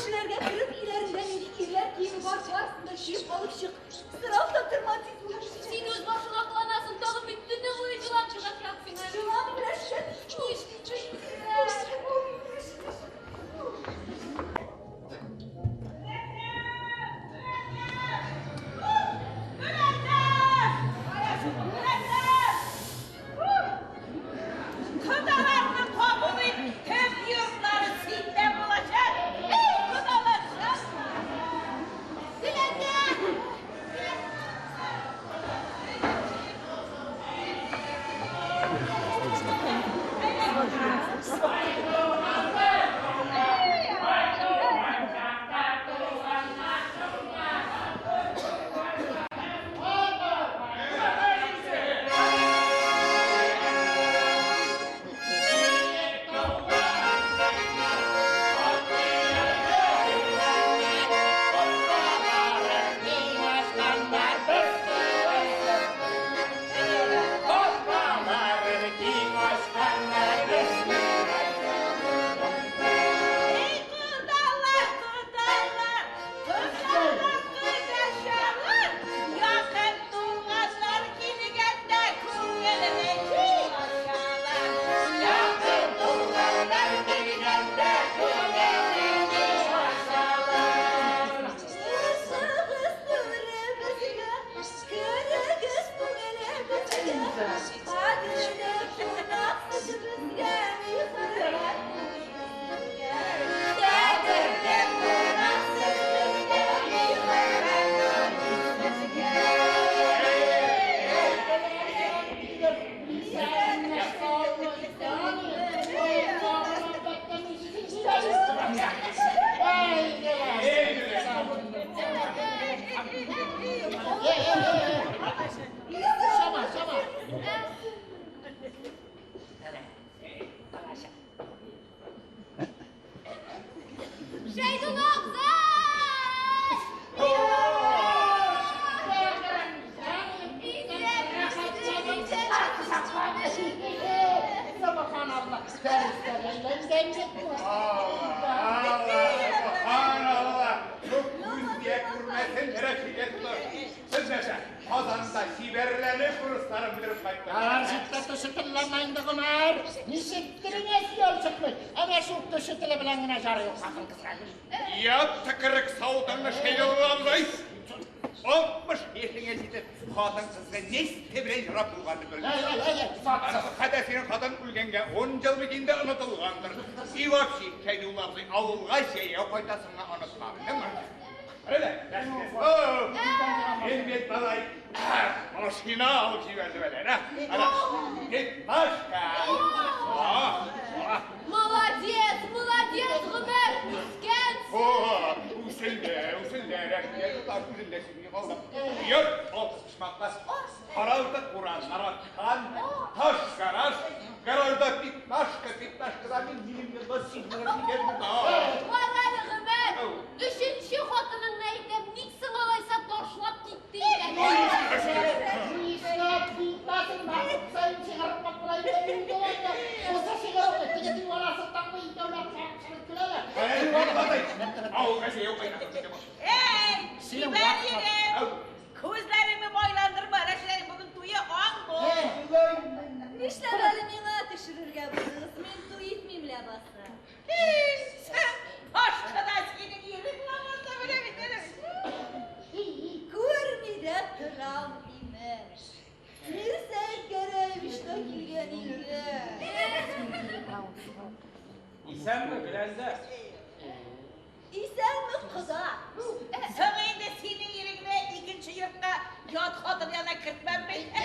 Күршеләргә кереп, өйләрендә нинди ирләр киеме бар, барысын да чөеп алып чык. Сорап та торма, тиз бул. Син үз башыңа кыланасың, тагын бит төне буе җылап чыгачаксың әле. Җылап рәшәт. Кодаларны кабул ит, төп йортлары синдә булачак. Эй, кодалар, Гөләндәм! Ey kodalar, kodalar, kodalar, kodaşalar. Yakın tuğanlar kilgende kuvvetine kilaşalar. Yakın tuğanlar kilgende kuvvetine kilaşalar. Ышыгыз түребезгә, керегез күңелебезгә. Кадерле кунак сез безгә, миһербан безгә. Кадерле кунак сез безгә, миһербан безгә. Şama şama. Шәйдулла абзый! Subhanallah. Allah, subhanallah. Çok yüz kurmesin reşidet Siz nese, Kazan'da siberlenip Rusların bildirip kayıttı. Arzıkta tuşutullanma indi Ömer. Nişittiriniz yol çıkmış. Ana şu tuşutulu bilen gene jarı yok sakın kızlar. Ya tıkırık savutanlı şeyler abzay. 60 yaşına жетіп, хатын қызға не істеп жырап болғанды Ey білді. ey ey ey. Sat sat. Хәтта синең хатын үлгәнгә 10 ел бит инде онытылгандыр. И вообще, Шәйдулла абзый, авылга җәяү кайтасыңны онытма, белдеңме? Әйдә, Мин бит малай, машина алып җибәрдем әле, әнә. Әнә, пятнашка. Молодец, молодец, Гомәр, үскәнсең. О, үселде, үселде, рәхмәт, тотар үзендә сүнми калды. Йорт алты почмаклы, каралты кураннар аткан, таш гараж, гаражда пятнашка, пятнашкада мин минем елда сигнал дигән. Кара әле, Гомәр, өченче хатыныңны әйтәм, ник соң алайса ташлап китте икән? Nişat bitmesin. Nasıl sayın çıkarıp bakmayın. Olsa çıkarıp tege divana sırttan bu iddialar çarpışırıp Авылга җәяү кайтасың. Ey, Синең Сибәр вакыт- егет! Күзләреңне майландырма, Рәшидәнең бүген туе аң бул. Нишләп әле миңа төшерергә булдыгыз? Мин туй итмим ләбаса. Башка да синең ирең булмаса белә бит, белә бит. Күрми дә торам имеш. Мирсәет Гәрәевич та килгән инде. Исәнме, Гөләндә? Исәнме, кода? Соң инде синең иреңне икенче йортка ят хатын янына кертмәм бит. Ә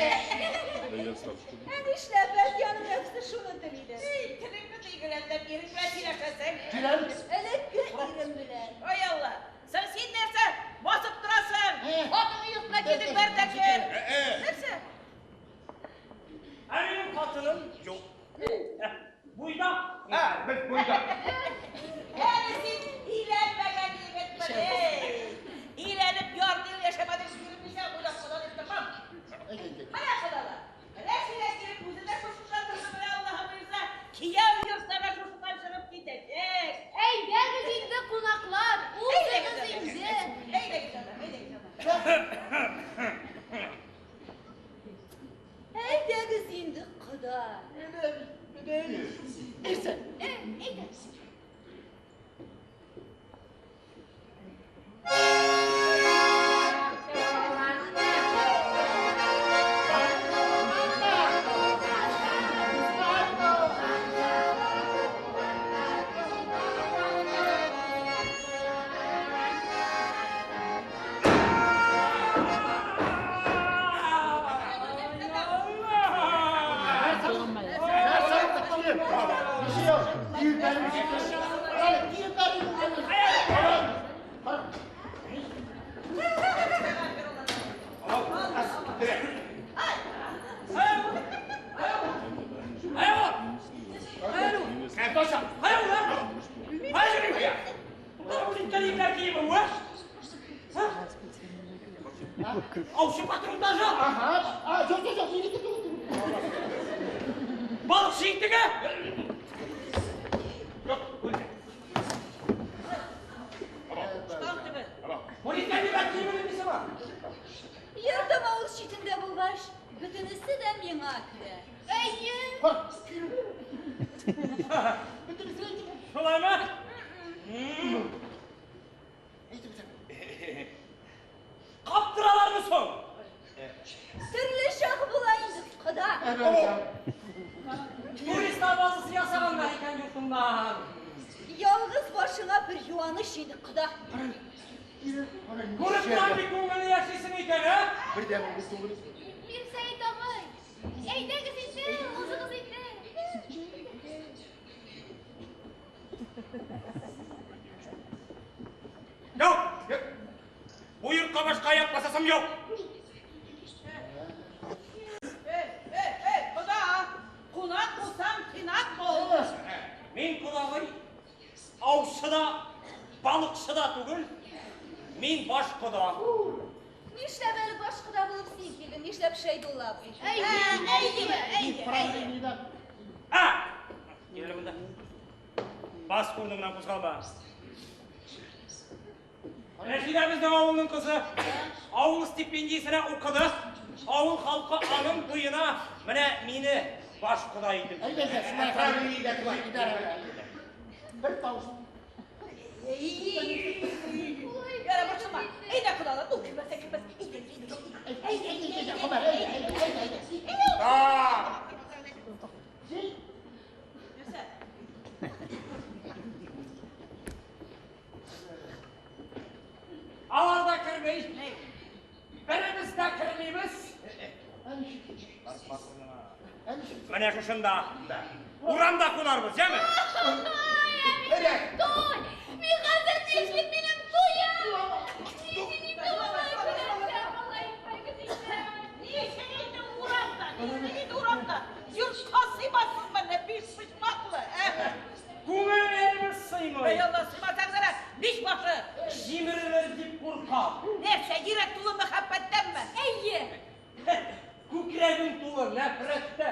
нишләп әтиәнең нәфсе шуны телидер. Телеңне тый, Гөләндәм, ирең белән сөйләшәсең. Элекке ирем белән. Ой Алла, соң син нәрсә басып торасың? Хатыңны йортка килдек бер дә кер. Нәрсә? Ә минем хатыным Юк. Буйдак. Ә, без буйдак. Әле син өйләнмәгән егетмен, ey. Өйләнеп ярты ел яшәмәдең, йөрмисең, буйдак кода дип тормам. Менә кодаlar. Рәшидә килеп үзе дә шушыннан торды, менә Аллаһы боерса, кияү йортына шушыннан чыгып китәчәк. Әйдәгез инде, кунаклар, Аучы патронтажы. Ага. А, жоқ, жоқ, жоқ, менікі түгіл. Балықшы итігі. Жоқ, өзі. Штан төбе. Полиция дип киемен мисең? Йортым авыл читендә булгач, бөтенесе дә миңа керә. Әйе. Бар, бөтенесе әйтеп. Шулаймы? Әйтеп бетер. Каптыралармы соң? Төрле чак була инде, кода. Туристлар базасы ясаганнар икән йортыңнан. Ялгыз башыңа бер юаныч инде, кода. Күреп торам бик күңелле яшисең икән, ә? Бердәм ул түгел. Мирсәет абый, әйдәгез инде, узыгыз инде. Юк! Бу йортка башка аяк басасым юк. Эй, эй, эй, кода! Кунак булсаң, тыйнак бул. Мин кодагый аучы да, балыкчы да түгел. Мин баш кода. Нишләп әле баш кода булып син килдең? Нишләп Шәйдулла абзый? Әйе, әйе, әйе, әйе. А! Кил монда. Бас урыныңнан кузгалма. Рәшидә безнең авылның кызы. Авыл стипендиясенә укыды. Авыл халкы аның туена менә мине баш кода итеп. Әйдә, шулай Бер тавыш. Яра борчылма. Әйдә кодалар, ул кермәсә кермәс. Әйдә, әйдә, Әйдә, әйдә, әйдә, Гомәр, әйдә, әйдә, әйдә, әйдә. А! Нәрсә? Алар да керми. Беребез дә кермибез. Менә шушында. Урамда кунарбыз, яме? Ай, туй! Мин хәзер нишлим, минем туем! Ничек инде алай, Гөләндәм, алай итмәгез инде. Ничек инде урамда? Ничек инде урамда? Йортка сыймассызмы әллә биш почмаклы? Ә? Күңелләребез Эй, сыймый. Алла, сыймасагыз әле, биш башы. Җимерелер дип куркам. Нәрсә, йөрәк тулы мәхәббәттәнме? Әйе. Күкрәгем тулы нәфрәттә.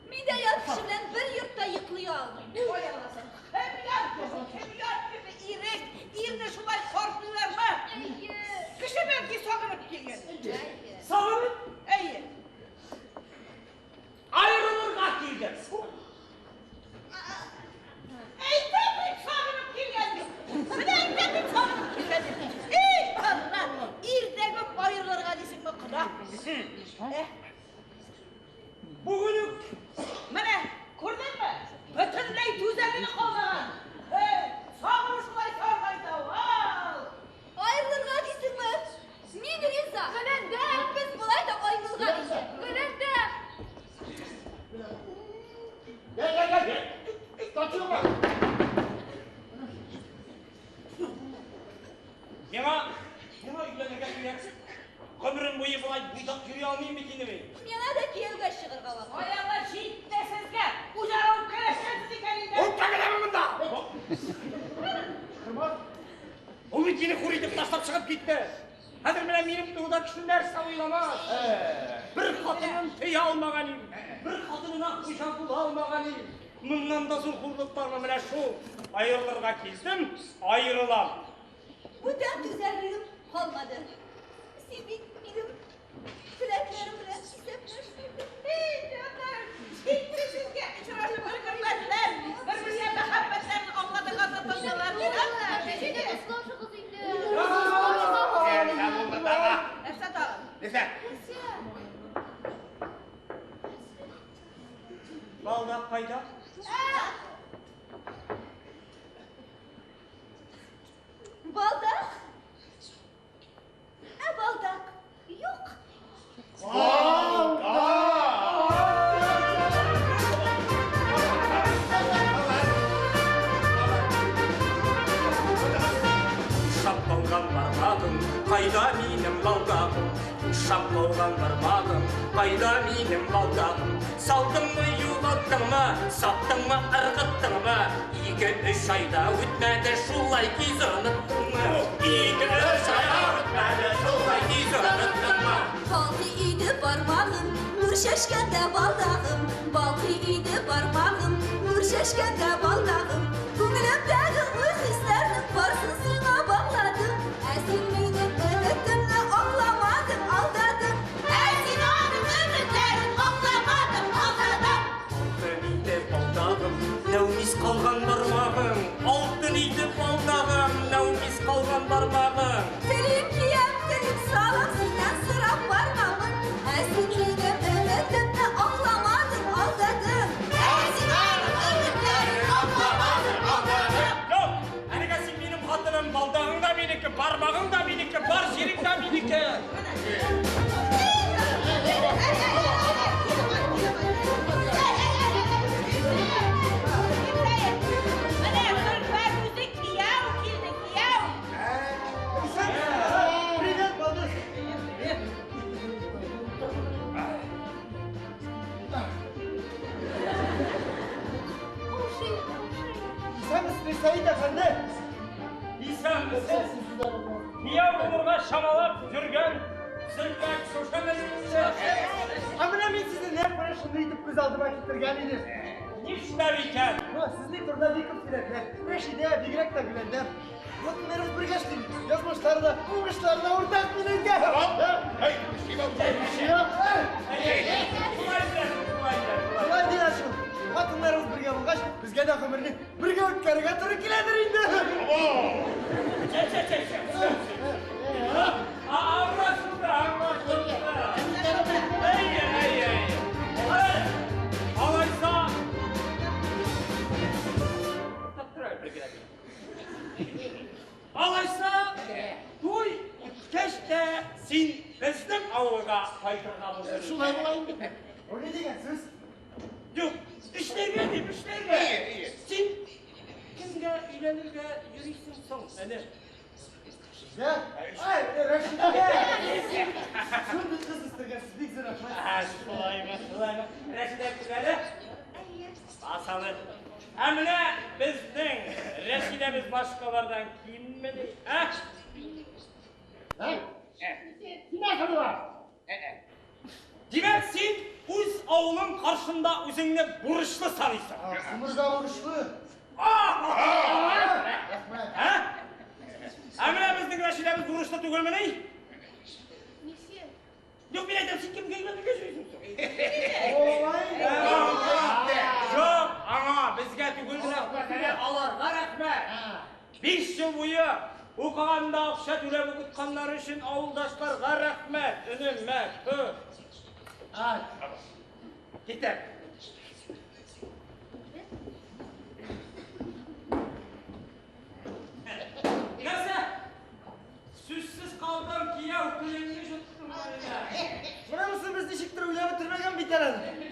Мин дә ят кеше белән бер йортта йоклый алмыйм. Ой, Алласым, кем ят, кем ят кеше, ирек, ирне шулай каршылыйлармы? Әйе. Кеше бәлки сагынып килгән. Сагынып Әйе. аерылырга килдем. Әйтәм бит сагынып килгән дип. Менә әйтәм бит сагынып килгән дип. Эй, Алла, ирдән үк аерылырга дисеңме, кода? Э, Бүген үк Менә, күрдеңме? Бөтенләй түзәрлеге калмаган. Эй, сагыну шулай саргайта, вау! Аерылырга дисеңме? Мин риза. Гөләндәм! Без болай да аерылган инде. Гөләндәм! Gel, gel, gel. Kaçırma. миңа миңа өйләнергә кирәк. Гомерем буе болай буйдак йөри алмыйм бит инде мин. Миңа да кияүгә чыгарга вакыт. Ай Алла, җитте сезгә! Үзара үпкәләшкәнсез икән инде. Ул тәгәрәме монда? Ул бит мине хур итеп ташлап чыгып китте. Хәзер менә минем турыда кеше нәрсә уйламас. Бер хатынын тыя алмаган идем. Бер хатынына хуҗа була алмаган идем. Моннан да зур хурлык бармы менә шул. Аерылырга килдем, аерылам. Бүтән түзәрлегем калмады. Син бит минем теләкләрем белән исәпләшмәдең. Эй, җаным, җитте сезгә очрашып өлгермәделәр. Бер-берсенә мәхәббәтләрен аңлатырга тотындылар. Әйдәгез, саушыгыз инде. Нәрсә булды тагы? Нәрсә тагын? Нәрсә? Балдак кайда? Балдак? Ә балдак юк. Шап калган бармагым, кайда минем балдагым? Шап калган бармагым, кайда минем балдагым? Салдыңмы, югалттыңмы, саттыңмы, ыргыттыңмы? 2-3 айда үтмәде, шулай тиз оныттыңмы? 2-3 айда үтмәде, шулай тиз оныттыңмы? Нур чәчкәндә балдагым, балкый иде бармагым. Нур чәчкәндә балдагым, күңелемдәге уй-хисләрнең барсын сиңа багладым. Ә син минем өметемне акламадың, алдадың. Ә син аның өметләрен акламадың, алдадың. Алтын итеп алдагым, нәүмиз калган бармагың. Алтын итеп алдагым, нәүмиз калган бармагың. Телим киям, телим салам, синнән сорап бармамын. Ә син минем өметемне акламадың, алдадың. Ә син аның өметләрен акламадың, алдадың. Юк, әлегә син минем хатыным, балдагың да минеке, бармагың да минеке, бар җирең дә минеке. Менә Зөлфәр үзе кияү килде, кияү. Привет, балдыз. Ошый, ошый. Исәнмесез, Мирсәет әфәнде. Исәнмесез. Кияү булырга чамалап йөргән Зөлфәр шушымы? Ә менә мин сезне нәкъ менә шундый итеп күз алдыма китергән идем. Нишләп икән? Ха, сезнең турында бик күп сөйләделәр. Рәшидә, бигрәк тә Гөләндәм. Хатыннарыбыз бергә эшли. Язмышлары да, уңышлары да уртак минеке. Эй, Шулай диләр, шулай диләр. Шулай диләр шул. Хатыннарыбыз бергә булгач, безгә дә гомерне бергә үткәрергә туры киләдер инде. Чә, чә, чә, чә. Аңлашылды, аңлашылды. Әйе, әйе, әйе. Алайса. Туктап тор әле бер генә минут. Алайса, туй үткәч тә син безнең авылга кайтырга булдың. Шулай була инде. Бу ни дигән сүз? Юк, эшләргә дип, эшләргә. Әйе, әйе. Син кемгә өйләнергә йөрисең соң, әне? Рәшидә? Ай, Рәшидә! Шундый кыз үстергәнсез, бик зур рәхмәт. Ә, шулаймы, шулаймы. Рәшидә күрәле. Басалы. Ә менә безнең Рәшидәбез башкалардан киммени? Ә? Ә? Син нәрсә була? Димәк, син үз авылың каршында үзеңне бурычлы саныйсың. Гомергә бурычлы. Рәхмәт. Ә? Ә менә безнең Рәшидәбез бурычлы түгелмени? Мисия. Юк, мин әйтәм, син кемгә өйләнергә йөрисең соң? Олай. Юк, аңа безгә түгел рәхмәт, әнә аларга рәхмәт. 5 ел буе укыганда акча түләп укытканнары өчен авылдашларга рәхмәт, энем, мә, тө. Ай. Китәк. Нәрсә? Сүзсез калдым, кияү, телеңне жоттың әллә? Менә монысы без ничектер уйлап бетермәгән бит әле.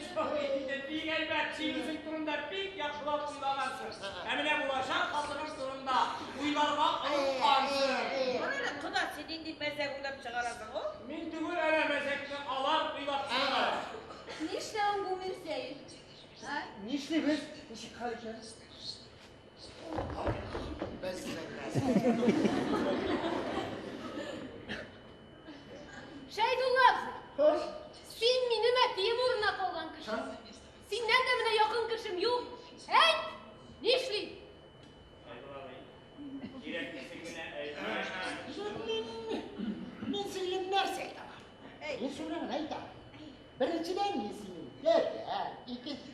Шулай инде, бик әйбәт, син үзең турында бик яхшылап уйлагансың. Ә менә булачак хатының турында уйларга оныткансың. Менә әле кода, син нинди мәзәк уйлап чыгарасың ул? Мин түгел әле мәзәкне, алар уйлап чыгара. Нишләвең бу, Мирсәет? Ә? Нишлибез? Ничек хәл икән? Шәйдулла абзый, Хош. син минем әтием урынына калган кеше. Синнән дә менә якын кешем юк. Әйт, нишлим? Кирәклесен генә әйт. Мин синең нәрсә әйтәм? Мин шуны гына әйтәм. Беренчедән мин синең дәдәң, икенче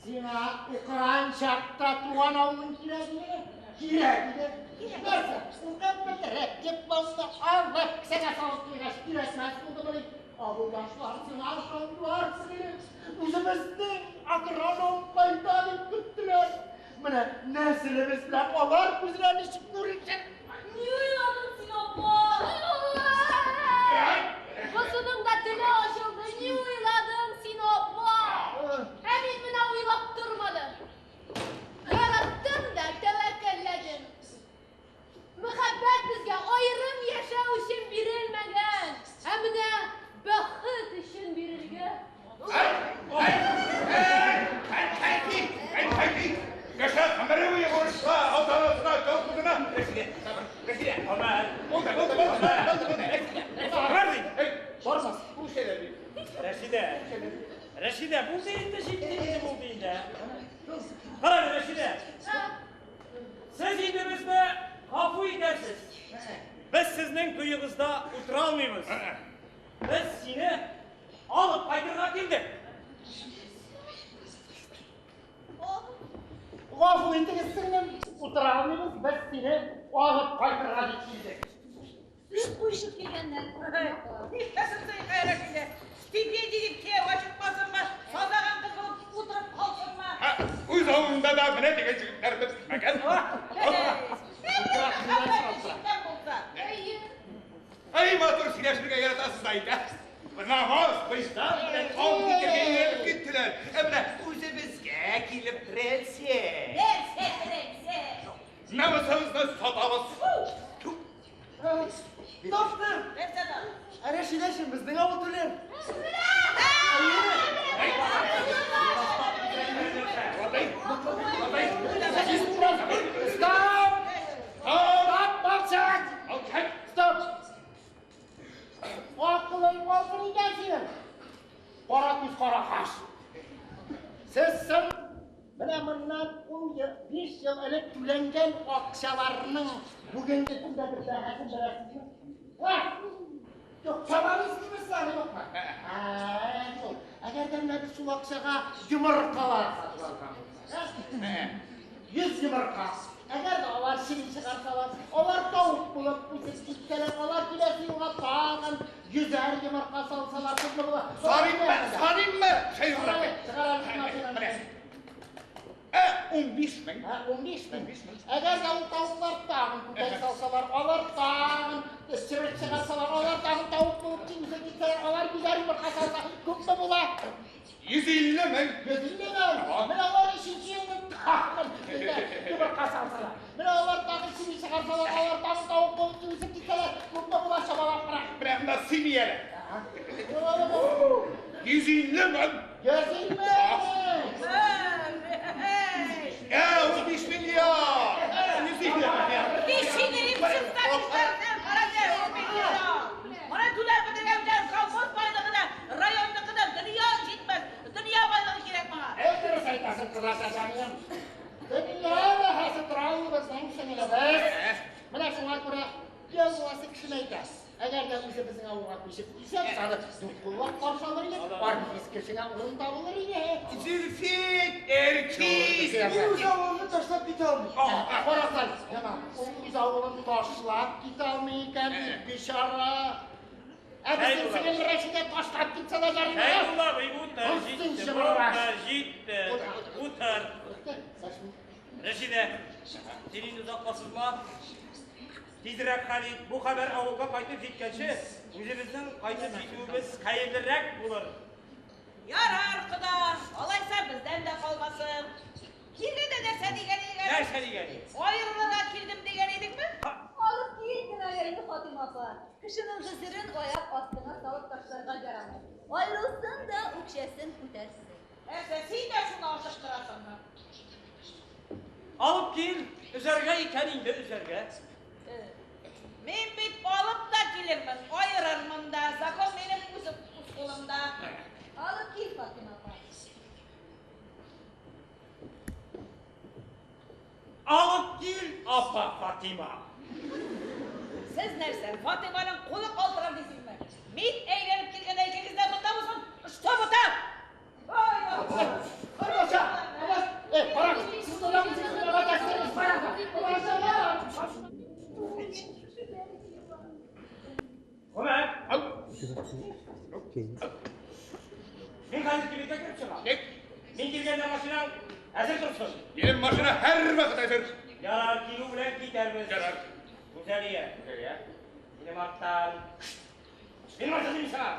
сиңа укыган чакта туган авылың кирәк иде. Кирәк иде. Нәрсә? Укып бетереп, дипломны алып, кесәгә салып куйгач, кирәкмәс булдымыни? Авылдашлар сиңа ышандылар, сеңелем. Үзебезнең агроном кайта дип көттеләр. Менә нәселебез белән алар күзенә ничек күренсен? Ни уйладың син, апа? Бусының да теле ачылды. Ни уйладың син, апа? Ә мин менә уйлап тормадым. Яраттым да тәвәккәлләдем. Мәхәббәт безгә аерым яшәү өчен бирелмәгән, ә менә бәхет өчен бирелгән. Кеше гомере буе бурычлы ата-анасына, колхозына. Рәшидә, сабыр, Рәшидә. Гомәр. Булды, булды, булды, булды, булды. Рәшидә. Гомәр дим. Эй, Бармас. бу şeyler değil. булды инде, җитте инде, булды инде. Кара әле, Рәшидә. Сез инде безне гафу итәрсез. Без сезнең туегызда утыра алмыйбыз. Без сине алып кайтырга килдек. Гафу итегез, сеңлем, утыра алмыйбыз, без сине алып кайтырга дип килдек. Сүз куешып килгәннәр. Нишләсен соң Рәшидә? Стипендия дип кияүгә чыкмасынмы? Сазаган кыз булып утырып калсынмы? Үз авылында да менә дигән җегетләр бетмәгән. Әйе. Әй, матур сөйләшергә яратасыз да инде. Намаз, вөҗдан белән ант итәргә өйрәнеп киттеләр. Ә менә үзебезгә килеп терәлсә. Нәрсә терәлсә? Намусыбызны сатабыз. Таптым! Нәрсә бар? Ә Рәшидәчем, безнең авыл түләр. Стоп! Стоп, молчать! Молчать! Стоп! Акылың булсын икән синең. Кара күз, кара каш. Сез соң менә моннан 10 ел, 5 ел элек түләнгән акчаларның бүгенге көндә бер бәһасен беләсезме? Һа? Юк, чамалы истибез әле, юкмы? Ә, шул. Әгәр дә менә без шул акчага йомыркалар сатып алган булсак, 100 йомырка. Әгәр дә алар чеби чыгарсалар, алар тавык булып үсеп китсәләр, алар киләсе елга тагын йөзәр йомырка салсалар, күпме була? Саныйммы? Саныйммы? Шәйхулла. Чыгаралар. Менә. 15 мең. Ә, 15 мең. Әгәр дә ул тавыклар тагын күкәй салсалар, алар тагын черек чыгарсалар, алар тагын тавык булып үсеп китсәләр, алар йөзәр йомырка салса, күпме була? 150 мең. 150 мең. Менә алар өченче елны тагын йомырка салсалар. Менә алар тагын чеби чыгарсалар, алар тагын тавык булып үсеп китсәләр, күпме була чамалап кара. Менә монда сыймый әле. 150 мең. 150 мең. 15 миллион. 150 миллион. Моны түләп бетергән белән колхоз байлыгы да, районныкы да дөнья җитмәс. Дөнья байлыгы кирәк моңа. Әй, дөрес әйтәсең, кызлар җаным. Дөнья бәһасе тора ул безнең сеңелебез. Менә шуңа күрә кияү буласы кешене әйтә. Әгәр дә үзе безнең авылга күчеп килсә, без аны дүрт куллап каршы алыр идек. Артист кешегә урын табылыр иде. Зөлфит, Эркиз. Үз авылны ташлап китә алмый. Карасан, яма, ул үз авылын ташлап китә алмый икән бит, бичара. Ә безнең сеңел Рәшидә ташлап китсә дә ярый. Шәйхулла абый, утыр, җитте, утыр, җитте. Утыр. Рәшидә, син инде озакка сузма. Тизрәк хәл ит. Бу хәбәр авылга кайтып җиткәнче, үзебезнең кайтып җитүебез хәерлерәк булыр. Ярар, кода, алайса бездән дә калмасын. Килгәндә нәрсә дигән идең әле? Нәрсә дигән идең? Аерылырга килдем дигән идеңме? Алып кил генә инде, Фатыйма апа. Кешенең гозерен аяк астына салып ташларга ярамый. Аерылсын да үкчәсен күтәрсен. Нәрсә, син дә шуны ашыктырасыңмы? Алып кил, өзәргә икән инде, өзәргә. Мин бит алып та килермен, аерырмын да. Закон минем үзем үз кулымда. Алып кил, Фатыйма апа. Алып кил, апа Фатыйма. Сез нәрсә, Фатыйманың кулы калтырар дисезме? Мин әйләнеп килгәндә икегез дә монда булсын, чтоб так! Ой, Алаша, алаш, эй, карагыз, сез монда үзегез алачаксыз, карагыз. Алаша, Гомәр. Мин хәзер кибеткә кереп чыгам. Мин килгәндә машинаң әзер торсын. Минем машина һәрвакыт әзер. Ярар, килү белән китәрбез. Ярар. Гүзәлия. Гүзәлия. Минем арттан. Минем арттан дим сиңа.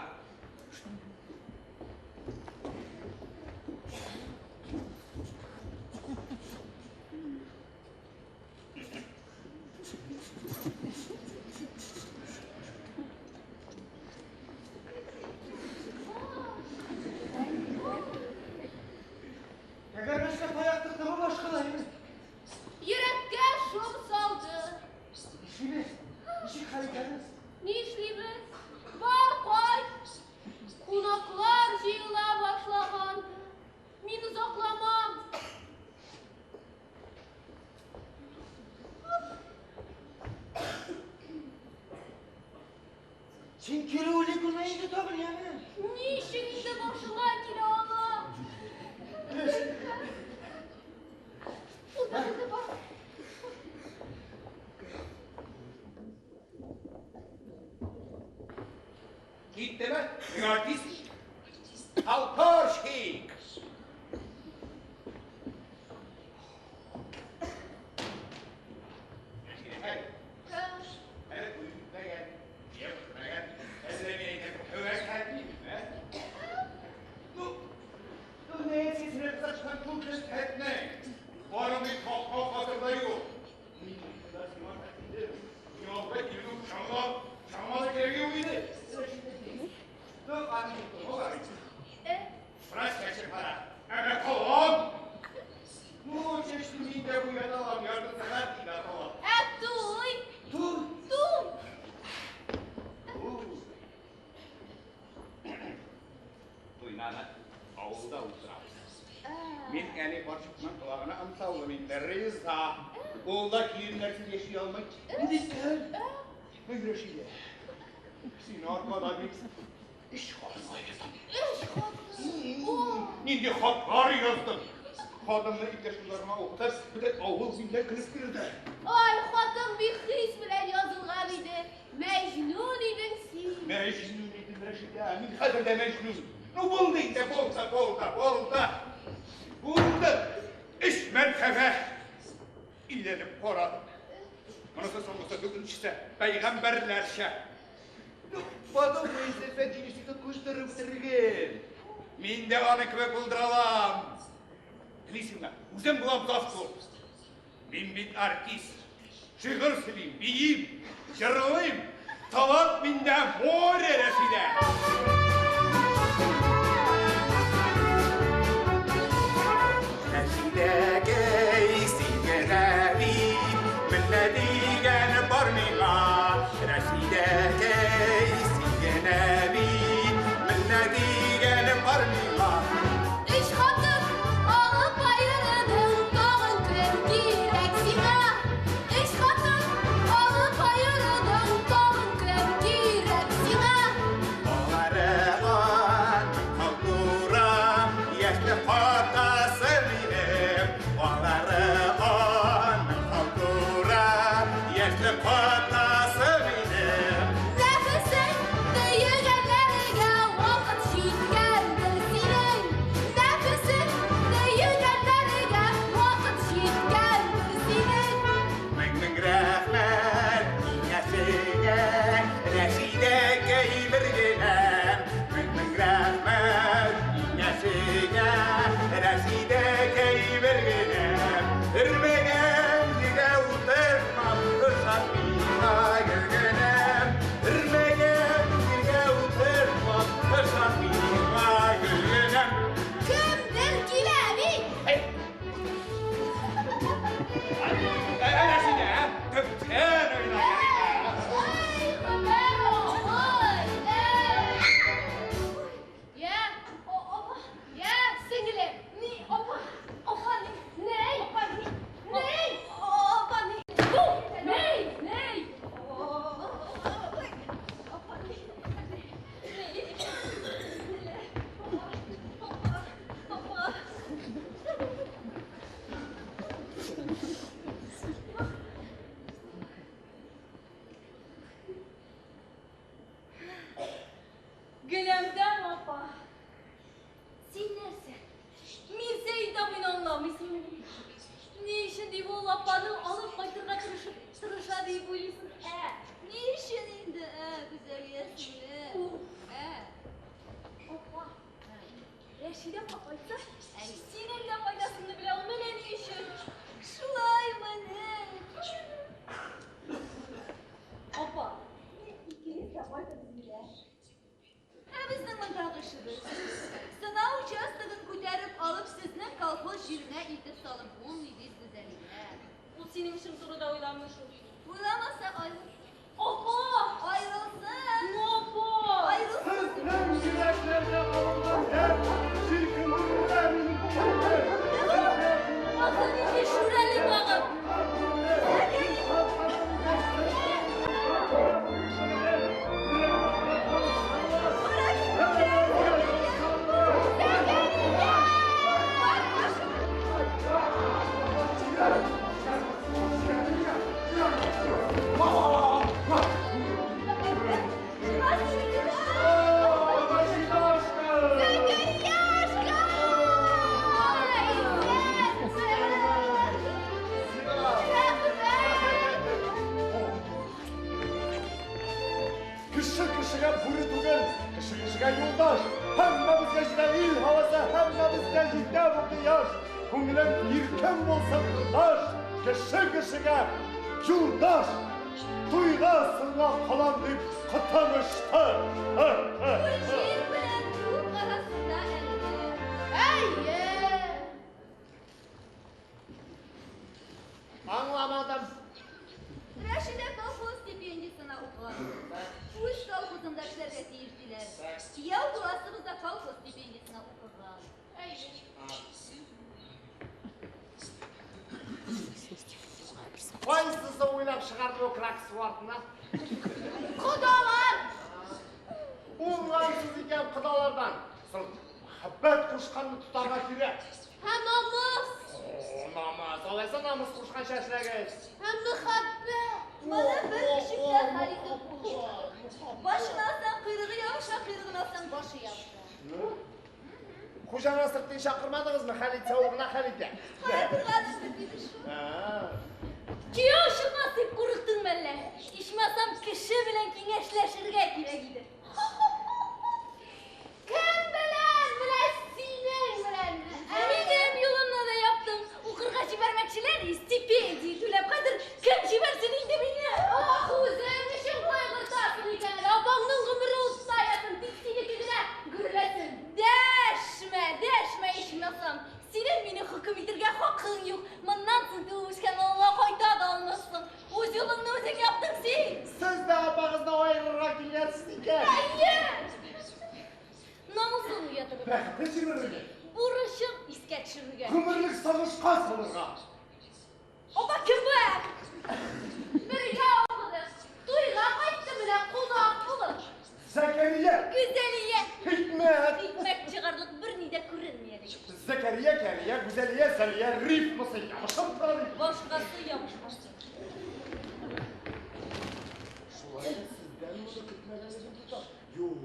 Тәгәрмәчләп таяк тыктымы башкалар инде? Йөрәккә шом салды. Нишлибез? Ничек хәл итәбез? Нишлибез? Бар кайт. Кунаклар җыела башлаган. Син кире уйлый күрмә инде тагын, яме? Ничек инде башыңа килә ала? Ул да инде бар. Киттеме? Мин артист. Халтурщик. Ә туй? Туй. Туйнаны авылда уздырабыз. Мин әни карчыкның колагына ым салдым инде. Риза. Ул да киленнәрсез яши алмый. Ни дисең? Әй, Рәшидә. Син аркада бит өч хатынга яздым. Өч хатын. О, Нинди хатлар яздым. Хатымны иптәш кызларыма укытып, бөтен авыл миннән көлеп йөрде. Ай, хатың бик хис белән язылган иде. Мәҗнүн идең син. Мәҗнүн идем, Рәшидә. Мин хәзер дә мәҗнүн. Ну булды инде, булды, булды, булды. Булды. Өч мәртәбә өйләнеп карадым. Монысы соңгысы, дүртенчесе, пәйгамбәрләрчә. Ну, подумай, Зөлфәт институт куштырып бетергән. Мин дә аны кебек булдыра алам. Телисеңме? Үзем булам завклуб. Мин бит артист. Шигырь сөйлим, биим, җырлыйм. Талант миндә море, Рәшидә. Рәшидәкәй, син генә бит, менә дигән бар миңа. Рәшидәкәй, син генә бит, менә дигән бар миңа. Өч хатын алып аердың, тагын кем кирәк сиңа? Өч хатын алып аердың, тагын кем кирәк сиңа? Алары аның халтура, яшьле хатасы минем. Алары аның халтура, яшьле хатасы минем. Нәфесең сөйгәннәргә вакыт җиткәндер синең. Нәфесең сөйгәннәргә вакыт җиткәндер синең. Мең-мең рәхмәт киңәшеңә, Рәшидәкәй бер генәм. Мең-мең рәхмәт киңәшеңә, Рәшидәкәй бер генәм. Өрмәгән җиргә утырмам, ышан миңа. кешегә бүре түгел, кеше кешегә юлдаш. Һәммәбезгә җитә ил һавасы, һәммәбезгә җитә бу кояш. Күңелең иркен булсын, кордаш, кеше кешегә юлдаш. Туйга соңга калам дип котым очты. Җир белән күк арасында әңгәмә. Әйе. Аңламадым. Рәшидә колхоз стипендиясенә укыган. Үз колхозында эшләргә тиеш диләр. Кияү буласыбыз да колхоз стипендиясенә укыган. Кайсысы уйлап чыгарды бу кроссвордны? Кодалар! Уңгансыз икән кодалардан. Соң мәхәббәт кушканны тотарга кирәк. Ә намус! О, намаз. Алайса намус кушканча эшләгез. Ә мәхәббәт! Моны бер ничек тә хәл итеп булмый. Башын алсаң, койрыгы ябыша, койрыгын алсаң, башы ябыша. Хуҗа Насретдин чакырмадыгызмы? Хәл итсә, ул гына хәл итә. Кая торган диде шул. Кияү чыкмас дип курыктың мәллә? Ичмасам, кеше белән киңәшләшергә кирәк иде. Кем белән? Менә синең белән. Минем юлымны да яптың. Укырга җибәрмәкчеләр, стипендия түләп. Хәзер кем җибәрсен инде мине? Ах, үзең өчен кайгыртасың икән әле. Апаңның гомере утта ятсын, тик синеке генә гөрләсен. Дәшмә, дәшмә, ичмасам. Синең мине хөкем итергә хакың юк. Моннан соң туып үскән авылга кайта да алмассың. Үз юлыңны үзең яптың син. Сез дә апагызны аерырга килгәнсез икән. Әйе! Намусын уятырга. Бәхете җимерергә. Бурычын искә төшерергә. Гомерлек сагышка салырга. Апа, кем бу? Бергә укыдык. Туйга кайтты менә кунак булып. Зәкәрия! Гүзәлия! Хикмәт! Хикмәт чыгарлык берни дә күренми әле. Зәкәрия, Кәрия, Гүзәлия, Сәлия, рифмасы ябышып тора бит. Башкасы ябышмас. Шулай да сездән моны көтмәгән идем, туташ. Юк,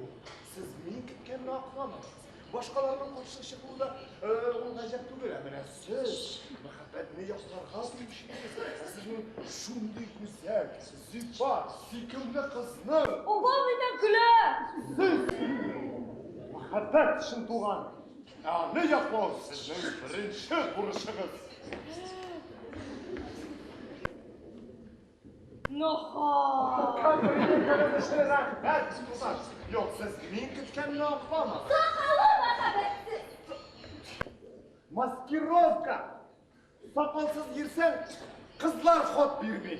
сез мин көткәнне акламадыгыз. Башкаларның каршы чыгуы да ул гаҗәп түгел. Ә менә сез мәхәббәтне якларга тиеш идегез. Сезнең шундый гүзәл, зифа, сөйкемле кызның Апа миннән көлә! Сез мәхәббәт өчен туган. Ә аны яклау сезнең беренче бурычыгыз. Нахак! Рәхмәт, туташ. Юк, сез мин көткәнне акламадыгыз. Сакалы мәхәббәтсез! Маскировка! Сакалсыз йөрсәң, кызлар хат бирми.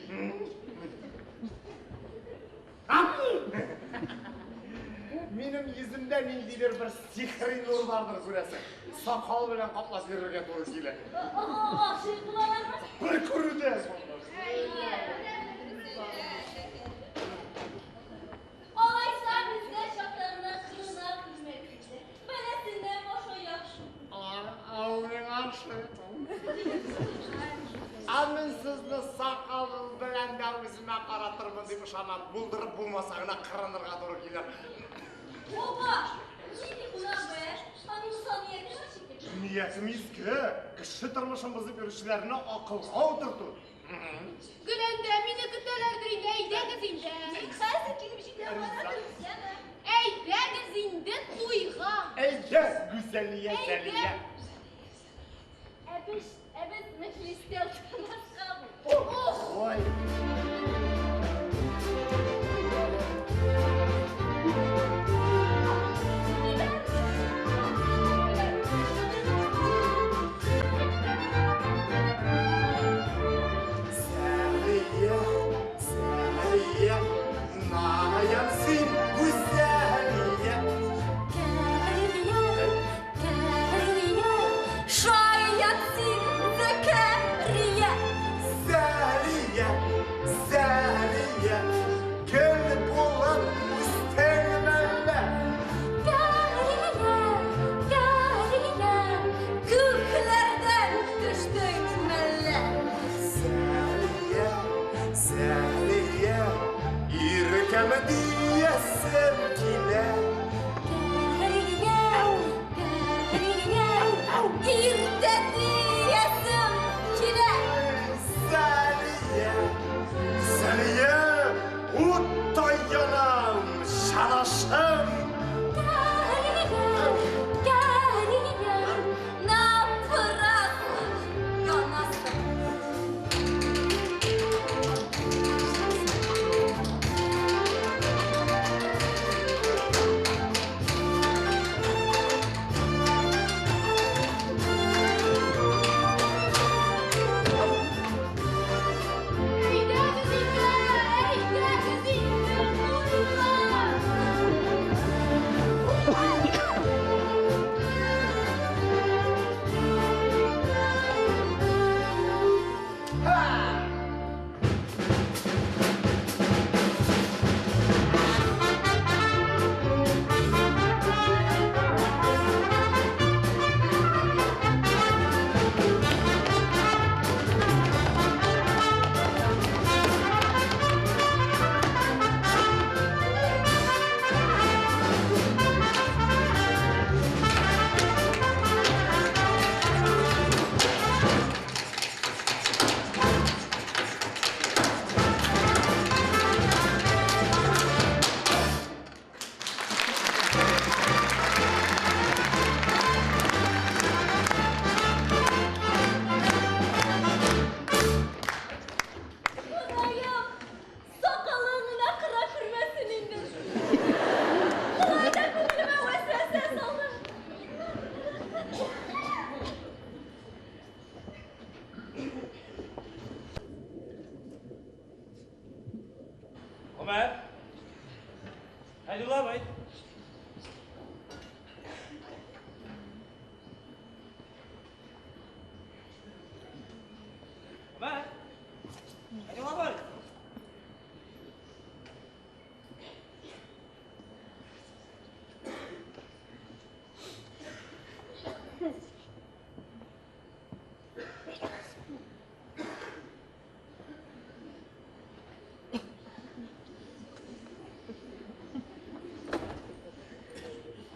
Минем йөземдә ниндидер бер сихри нур бардыр, күрәсең. Сакал белән каплап йөрергә туры килә. Гашыйк булалармы? Бер күрүдә. Алайса бездә чакта гына кырына күрмәк инде. Бәласеннән баш-аяк шул. Ул миңа ошый. Ә мин сезне сакалым белән дә үземә каратырмын дип ышанам. Булдырып булмаса гына кырынырга туры килер. Апа, нинди кунак бу, ә? Аның усал нияте бар шикелле. Ниятем изге. Кеше тормышын бозып йөрүчеләрне акылга утырту. Гөләндәм, мине көтәләрдер инде, әйдәгез инде. Мин хәзер килеп җитәм, ана дөресләмә. Әйдәгез инде туйга. Әйдә, Гүзәлия, Сәлия. Ә без, ә без мәҗлестә утырмаскамы? Ой. Сәлия, Сәлия, наян син, Гүзәлия. Кәрия, Кәрия, шаят син, Зәкәрия. Сәлия, Сәлия, гөл булып үстең мәллә? Кәрия, Кәрия, күкләрдән төштең мәллә? Сәлия, Сәлия, иркәм диясем килә. Кәрия, Кәрия, иртә диясем килә. Сәлия, Сәлия, утта янам, Ышанасым. Кәрия, напрасно янасың. Әйдәгез инде, әйдәгез инде, туйлар! Ходаем, сакалың гына кыра күрмәсен инде. Болай да күңелемә вәсвәсә салдың. Гомәр. Хәйдулла абый. Гомәр. Хәйдулла абый.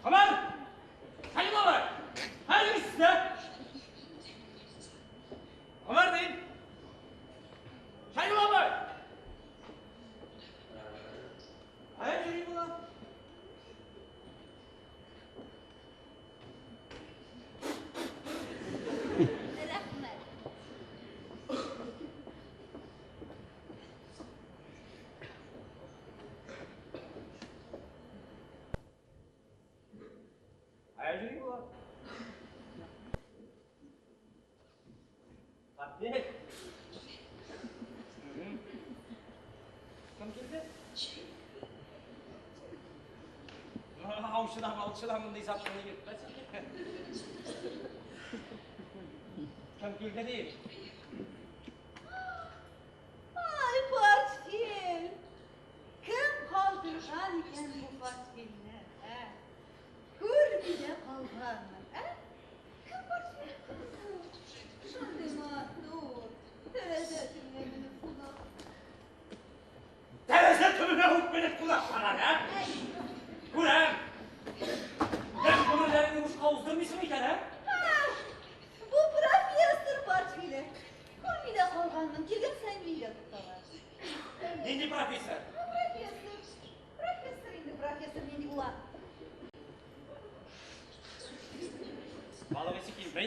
Гомәр! Хәйдулла абый. Хәйдулла сездә. Гомәр дим. Хәйдулла абый. Кая йөри болар? Рәхмәт. Кая йөри болар? Портфель. Кем килде? Аучыдан, балыкчыдан мондый затны йөртмәс. Кем килде дим? Ай, портфель! Кем калдырган икән бу портфельне, ә? Күрми дә калганмын, ә? Кем портфель калдырган? Шундый матур, тәрәзә төбенә менеп кунак. Тәрәзә төбенә үк менеп кунаклар, ә? Күрәм. Бер гомерләреңне бушка уздырмыйсың икән, ә? Бу профессор портфеле. Күрми дә калганмын, килгән саен миндә туктала. Нинди профессор? Профессор. Профессор инде, профессор нинди була? Балык исе килми.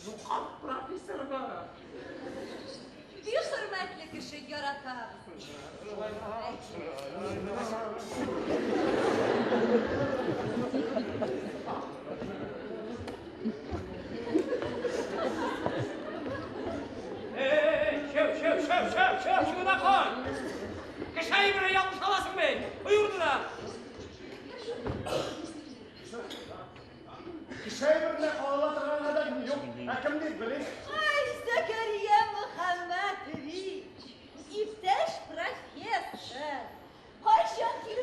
Юкап профессорга. Бик хөрмәтле кеше, яратабыз. Эй, шәү, шәү, шәү, шәү, шәү, шуны кой. Кеше әйбере ялгыш аласың бит. Куй урынына. Кеше әйберенә кагыла торган адәм юк. Ә кем дип белим? Ай, Зәкәрия Мөхәммәтович, иптәш профессор, кайчан килеп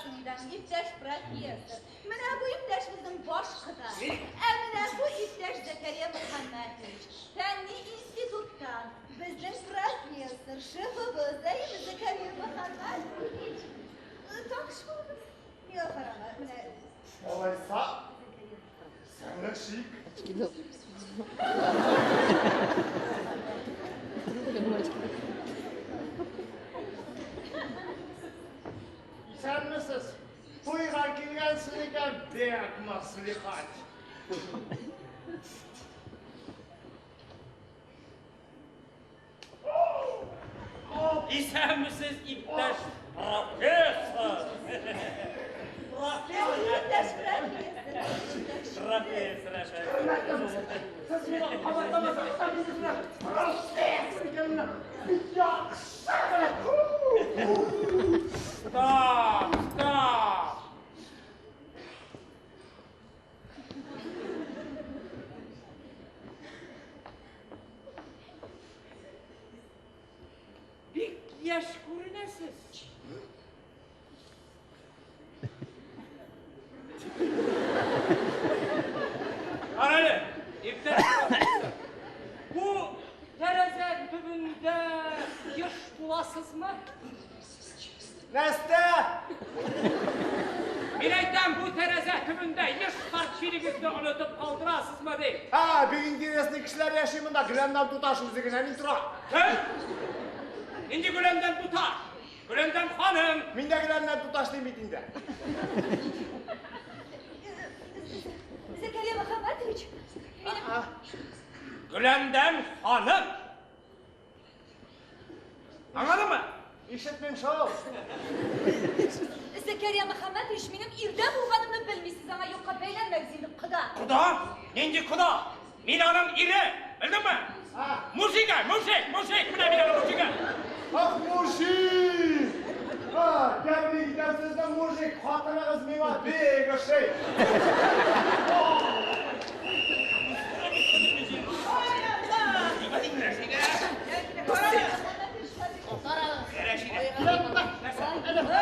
Башыңдан, иптәш профессор. Менә бу иптәш безнең баш кода. Ә менә бу иптәш Зәкәрия Мөхәммәтович. Фәнни институттан безнең профессор, шефыбыз, әйеме Зәкәрия Мөхәммәтович? Таныш булыгыз. Миңа карама, менә. Алайса, исәнләшик. Исәнмесез? Туйга килгәнсез икән, бик мәслихәт. Исәнмесез, иптәш профессор. Иптәш профессор. Профессор әфәнде. Сез мине кабатламасагыз да мин сезне профессор икәнне бик яхшы беләм. Стоп, стоп. Бик яшь күренәсез. Карале, иптәш профессор. Бу тәрәзә төбендә еш буласызмы? Нәрсә? Мин әйтәм, бу тәрәзә төбендә еш портфелегезне онытып калдырасызмы дип. Ха, бик интересный кешеләр яши монда. Гөләндәм туташ үзе генә ни тора. Кем? Нинди Гөләндәм туташ? Гөләндәм ханым. Мин дә Гөләндәм туташ дим бит инде. Зәкәрия Мөхәммәтович, минем Гөләндәм ханым. Аңладыңмы? Ишетмим шул. Зәкәрия Мөхәммәтович, минем ирдә булганымны белмисез, аңа юкка бәйләнмәгез инде, кода. Кода? Нинди кода? Мин аның ире, белдеңме? Мужик, мужик, мужик, менә мин аның мужигы. Ах, мужик! Ха, тәбрик итәм сезне, мужик. Хатыныгыз миңа бик ошый.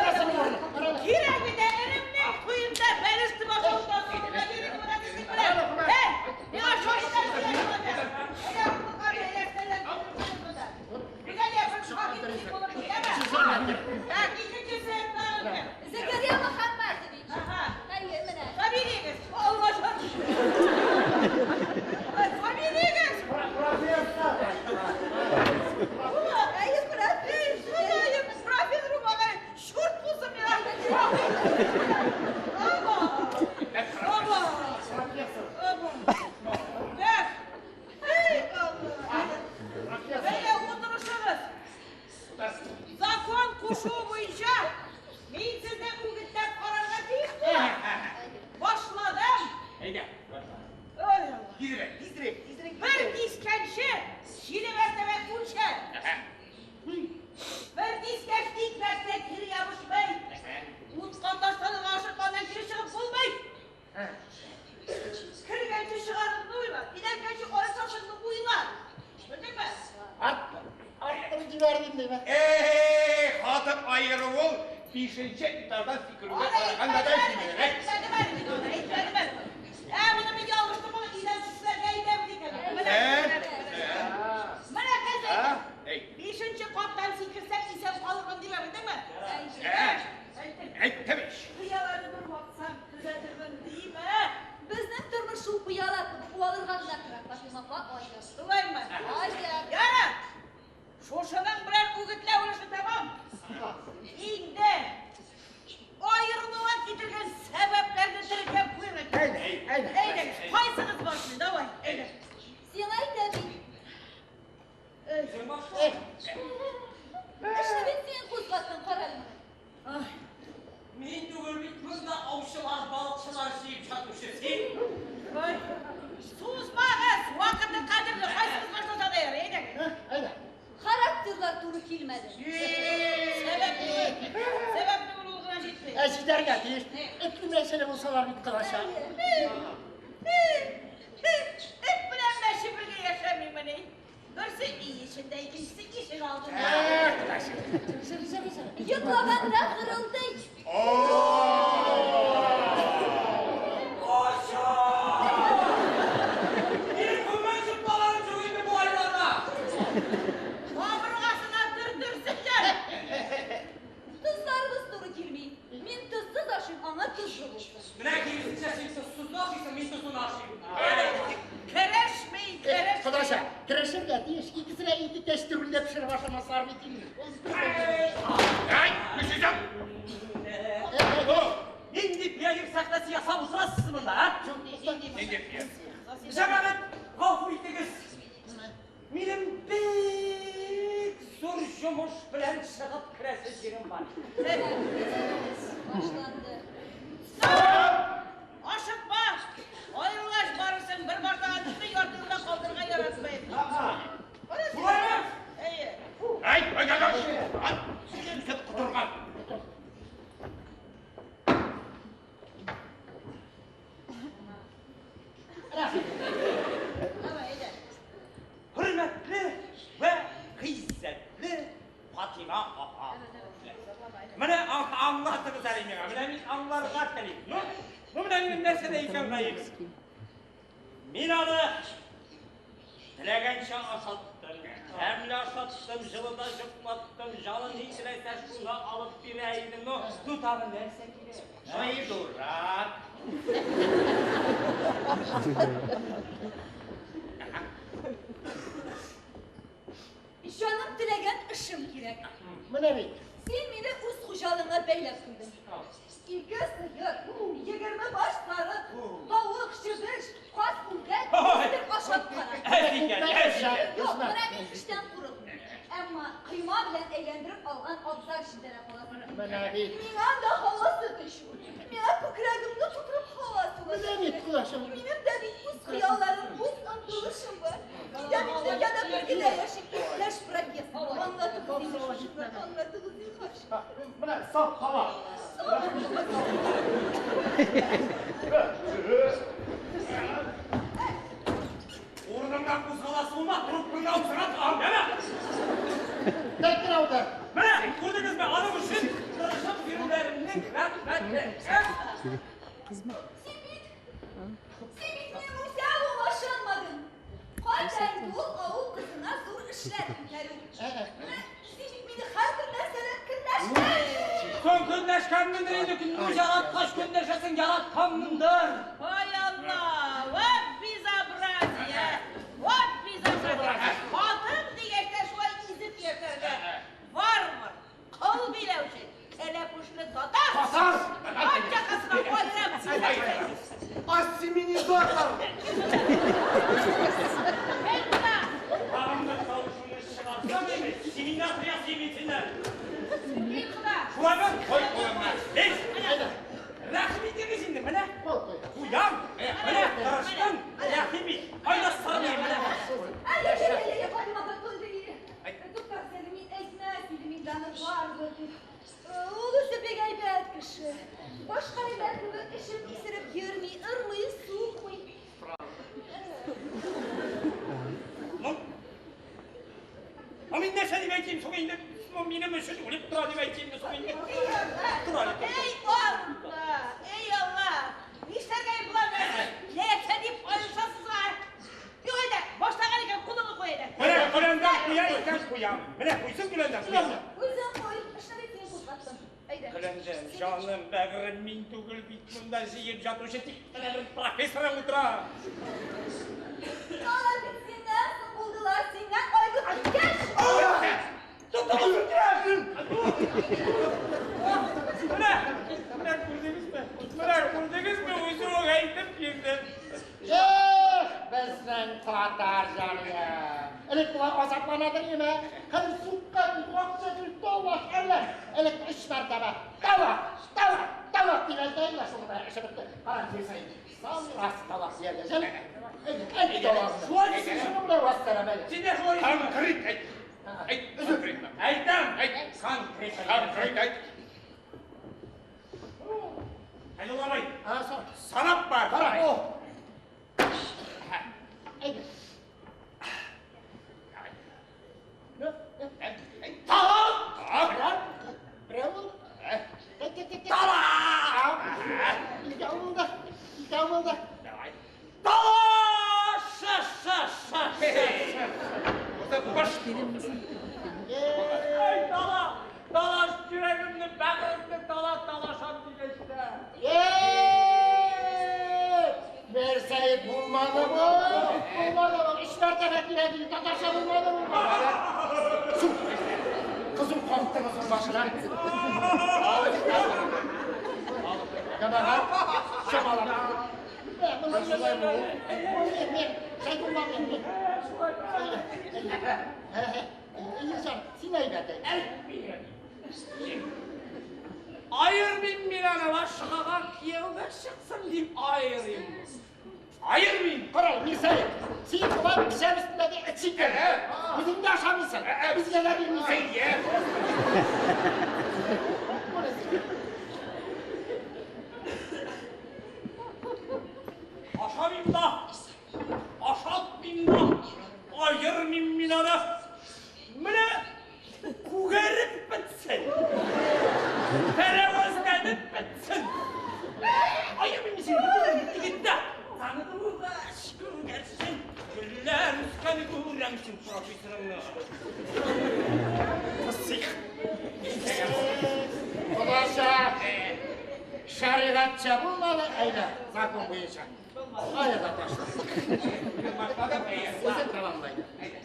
Кирәк бит, иремнең туенда бәлеш тотып ашау тартылырга кирәк менә сезнең белән. Эй, миңа шашлык кирәк булды. Әйдә, кызлар, әйдә, Гүзәлия, бер шаһит булып китәме? Так, икенчесе тагын кем? Зәкәрия Мөхәммәтович. Ага. Әйе, менә. Фамилиягез? Алмашыр. Фамилиягез? Профессор! Әйе, профессор. Ходаем, профессор булмаган, чурт булсын миңа. Оба! Оба! Профессор! Оба! Так. Эй, Алла! Әйдә, утырышыгыз. Закон кушуы буенча мин сезне үгетләп карарга тиеш булам. Башладым. Әйдә, башла. Ой, Алла. Тизрәк, тизрәк, тизрәк. Бер кискәнче җиде мәртәбә үлчә. Бер кискәч икмәккә кире ябышмый. Утка ташланырга ашыкканнан кире чыгып булмый. Кергәнче чыгарыңны уйла, өйләнгәнче аерылышыңны уйла. Белдеңме? Арттырып җибәрдем диме? Эй, хатын аеру ул бишенче этаждан сикерүгә караганда да җиңелрәк. Әйтмәдем әле мин аны, әйтмәдем әле. Ә, моны мин ялгыштым, моны өйләнүчеләргә әйтәм икән. Менә, менә кыз әйтәм. Әй, Бишенче каттан сикерсәң исән калырмын димә, белдеңме? Әйттем. әйттем ич. Пыяланы бер ватсам төзәтермен димә. Безнең тормыш шул пыяла кебек уалырга гына тора, Фатыйма апа, аер. Шулаймы? Аер. Ярар. Шушының белән үгетләү эше тәмам. Инде аерылуга китергән сәбәпләрне теркәп куйыйк. Әйдә, әйдә. Әйдә, кайсыгыз башлый? Давай, әйдә. Сиңа әйтәм бит. Эшне бит син кузгаттың, карале моны. Ай, Мин түгел бит монда аучылар, балыкчылар җыеп сатучы син. Ой, сузмагыз, вакыты кадерле. Кайсыгыз башласа да ярый, әйдә. Әйдә. Характерлар туры килмәде. Сәбәп түгел. Сәбәп түгел, ул гына җитми. Ә җитәргә тиеш. Этле мәчеле булсалар бит кылачак. Эт белән мәче бергә яшәмимени? Берсе өй эчендә, икенчесе ишек алдында. Йоклаганда гырылдый. О, суны ашыйм. Керешми, керешми. Кодаша, керешергә тиеш. Икесенә ике кәчтүрендә пешереп ашамаслар бит инде. Ай, нишлисең? Нинди пионер сәхнәсе ясап утырасыз монда, а? Нинди пионер? Җәмәгать, гафу итегез. Минем бик зур йомыш белән чыгып керәсе җирем бар. Башланды. Ашыкма! Аерылгач барырсың, бер башлаган эшне ярты юлда калдырырга яратмыйм. Шулаймы? Әйе. Ай, ай, ай, ай. Син котырган. Давай, әйдә. Хөрмәтле вә гыйззәтле Фатима апа. Менә аңлатыгыз әле миңа. Менә мин аңларга телим. Ну, ну менә минем нәрсәдә икән гаебем? Мин аны теләгәнчә ашаттым, тәмле ашаттым, җылыда йоклаттым, җаны ни теләсә шуны алып бирә идем. Ну, ну тагын нәрсә кирәк? Ну и дурак. Җаным теләгән эшем кирәк. Менә бит. Син мине үз хуҗалыгыңа бәйләп куйдың. Ике сыер, 20 баш сарык, тавык, чебеш, каз, үрдәк, үстереп ашап кара. Әз икән, әз икән. Юк, менә мин эштән курыкмыйм. Әмма койма белән әйләндереп алган абзар эчендә дә каласың. Менә бит. Миңа да һава сытышу. Миңа күкрәгемне тутырып һава сулашу. Менә бит, кодаша. Минем дә бит үз хыялларым, үз омтылышым бар. Мин дә бит дөньяда бер генә яшим. Иптәш профессор, аңлатыгыз инде, аңлатыгыз зинһар. Менә саф һава. Урыныңнан кузгаласы булма, трупыңа утыра торам, яме? Тәк кенә утыр. Менә, күрдегезме, аның өчен тырышып йөрүләремнең рәхмәте. Син бит, син бит минем үсә ышанмадың. Кайдан ул авыл кызына зур эшләр күтәрү. Менә син бит мине һәрбер нәрсәдән көнләштең. Соң көнләшкәнмендер инде, ну яраткач көнләшәсең, яратканмындыр. Ой, Алла, вот безобразие! Вот безобразие! Хатын дигәч тә шулай изеп яшәргә. Варвар, кол биләүче, кәләпүшле татар. Татар! Ат якасына аерам. Ассиминизатор! Әй, менә! Тагын бер тавышыңны чыгарсам инде, семинар ясыйм мин синнән. Мин кода. Шулаймы? Кой кулыңны. Эй, рәхим итегез инде, менә. Кул куй. Куям, менә тырыштың, рәхим ит. Кайда сырмыйм, менә. Ай, ай, ай, ай, ай, Фатима апа, туктагыз әле, мин әйтмәс идем инде аны варвар дип. Ул үзе бик әйбәт кеше. Башка әйбәт кебек эчеп исереп йөрми, ырмый, сукмый. Ну, а мин нәрсә дип әйтим соң инде? Ну, минем өчен үлеп тора дип әйтимме соң инде? Тора дип. Эй, Алла! Эй, Алла! Нишләргә болар? Нәрсә дип аерышасыз а? Юк әйдә, башлаган икән, кулыңны куй әйдә. Менә Гөләндәм куя икән куям. Менә куйсын Гөләндәм, куям. Үзең куй, эшне бит син кузгаттың. Әйдә. Гөләндәм, җаным, бәгырем, мин түгел бит монда җыеп ятучы тик менә бер профессорың утыра. Алар бит синнән соң булдылар, синнән аерылып киткәч. Тотыгыз үтерәсең! Менә, менә күрдегезме? Менә күрдегезме, үзе үк әйтеп бирде. Эх, безнең татар җаны. Элек болай азапланадыр име? Хәзер суккан акча түгел, талак әллә. Элек өч мәртәбә талак, талак, талак дип әйтә инде шул менә эше бетте. Кара, килсәй. Самый раз талак дияргә җәлеп. Әйт талагны. Шулай дисең. Шуны белән вассалам әле. Син дә шулай дисеңме? Конкрет әйт. Әйт, конкретно. Әйтәм. Әйт. Конкрет. Конкрет әйт. Хәйдулла абый, Ha, sor. санап бар. Кара, о. Әйт. Талак! Так. Берәү булды. Тек, тек, тек, тек. Талак! Икәү булды. Икәү булды. Давай. Талак! Ша, ша, ша, ша. Баш. Ай, талак! Талаш йөрәгемне, бәгыремне талак, талашам дигәч тә. Нәрсә Булмады бу. Булмады бу. Өч мәртәбә кирәк иде. Татарча булмады бу. Су. Кызу каптыгыз ул башына. Җәмәгать, чамалап. Син әйбәт әйт. Аермыйм мин аны башкага кияүгә чыксын дип аерыйм. Аермыйм. Кара, Мирсәет, син болай печән өстендәге эт шикелле. Үзең дә ашамыйсың, безгә дә бирмисең. Ашамыйм да, ашатмыйм да, аермыйм мин аны. Менә күгәреп бетсен, пәрәвезләнеп бетсен. Аермыйм мин сине, егеттә. Сандугач күгәрсен, гөлләр үскән күрәм син профессорыңны. Псих. Кодача, шәригатьчә булмады, әйдә, закон буенча. Кая да ташла. Үзең тәмамла инде.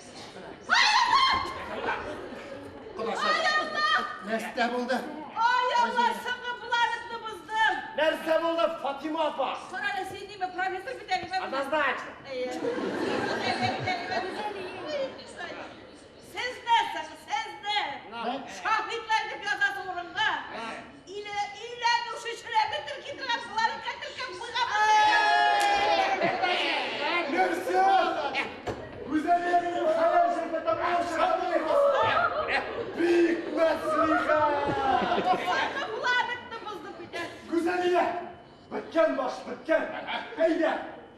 Кодача. Нәрсә булды? Ай, Алла, соңгы планыңны боздым. Нәрсә булды, Фатима апа? Карале, син ниме, профессор бит әле. Однозначно. Әйе. Сез нәрсә, сез дә. Шаһитлар дип язасы урынга. Иле өйләнүчеләрне терки торган планетка теркәп куйган. Нәрсә? Гүзәлия минем хәләл җефетем булачак. Бик мәслихәт! Соңгы планетны боздым бит әле. Гүзәлия, беткән баш, беткән. Әйдә,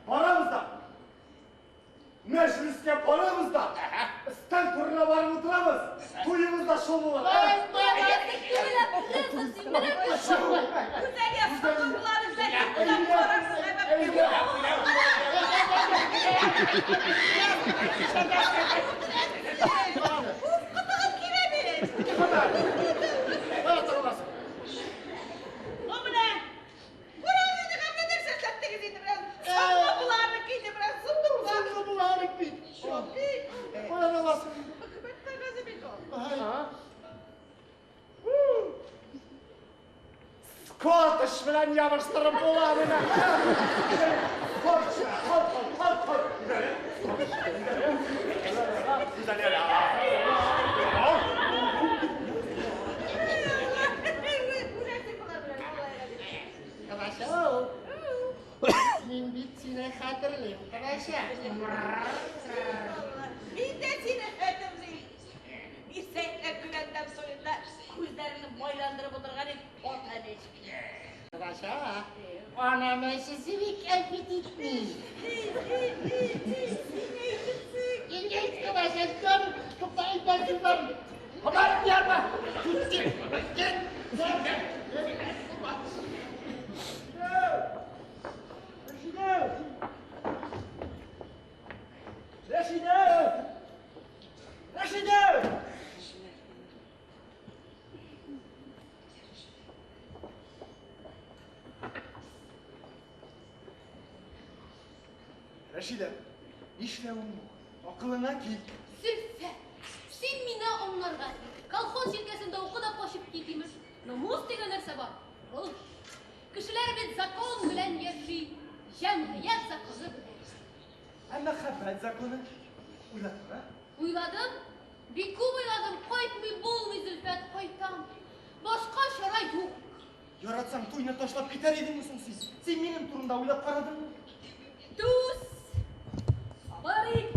барабыз да. Мәҗлескә барабыз да. Өстәл түренә барып утырабыз. Туебыз да шул булыр. Гүзәлия, соңгы планетны уйлап карарсың, Әйдә. Кытыгым килә бит. Кая тыгыласың? Ну менә. Күрәм инде, хәтта нәрсә эшләттегез инде белән. Соңгы планет инде белән сундуга. Соңгы буларык бит. Кая аласың? Хөкүмәт кәгазе бит ул. Скотч белән ябыштырып була менә. Скотч, кал, кал, кал, кал. Кодача, мин бит сине хәтерлим, кодача. Мин дә сине хәтерлим. Мирсәетләр Гөләндәм туенда күзләреңне майландырып утырган идең, ата мәче. Кодача, ана мәчесе бик аппетитный. Син әйтерсең. Әйт, кодача, көр, тукта, әйтәсең бар. Кодача, ярма. Кит, кит. Рәшидә! Рәшидә! Рәшидә! Рәшидә, нишләвең бу? Акылыңа кил. Зөлфәт, син мине аңларга тиеш. Колхоз җилкәсендә укы да качып кит, имеш. Намус дигән нәрсә бар. Ул. Кешеләр бит закон белән яши. Җәмгыять законы белән. Ә мәхәббәт законы? Уйлап кара. Уйладым, бик күп уйладым, кайтмый булмый, Зөлфәт, кайтам. Башка чара юк. Яратсаң, туйны ташлап китәр идеңме соң син? Син минем турында уйлап карадыңмы? Түз, сабыр ит.